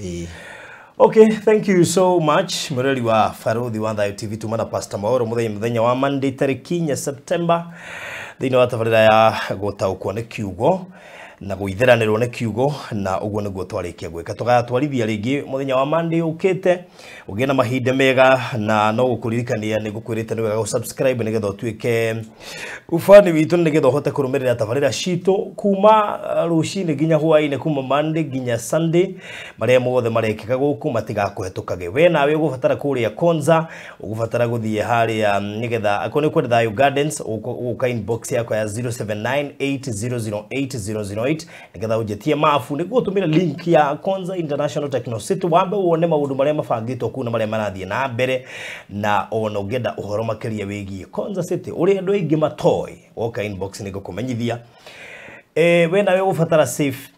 Okay, thank you so much. Mureri wa Barũthi wa Thayũ TV tuma na Pastor Maoro muthenya wa Monday tarĩki 4 September thĩinĩ wa tabarĩra ya gũtaũkwo nĩ kiugo na gũitheranĩrwo nĩ kiugo na ũguo nĩguo twarĩkia gwĩka. Tũgatwarithia rĩngĩ mũthenya wa Monday ũkĩte ũgĩe na mahinda mega na no gũkũririkania nĩ ngũkwĩrĩte nĩ wega gũ-subscribe nĩgetha ũtuĩke ũbani witũ nĩgetha ũhote kũrũmĩrĩra tabarĩra citũ kuma rũcinĩ nginya hwaĩ-inĩ kuma Monday nginya Sunday marĩa mothe marekĩka gũkũ matigakũhetũkage. We nawe ũgũbatara kũrĩa Konza ũgũbatara gũthiĩ harĩa nĩgetha akorwo nĩ ũkwenda Thayũ Gardens ũgũka inbox yakwa ya 0798008008 8 nigetha ũnjĩtie mabu nĩguo ũtũmĩre link ya Konza International Techno City wambe wone maũndũ marĩa mabangĩtwo kũu na marĩa marathiĩ na mbere, na ona ũngĩenda ũhoro makĩria wĩgiĩ Konza City ũrĩa andũ aingĩ matoĩ, woka inbox nĩngũkũmenyithia. We nawe ũgũbatara safe,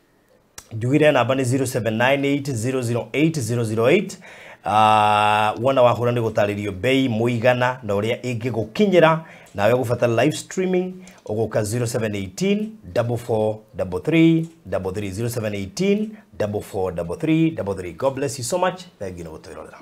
njugire namba nĩ 0798008008. Wona wahũra nĩ gũtarĩrio bei, mũigana na ũrĩa ĩngĩgũkinyĩra. Nawe ũgũbatara live streaming ũgũka 0718 4433 33, 0718 4433 33. God bless you so much. Thank you na gũtwĩrorera.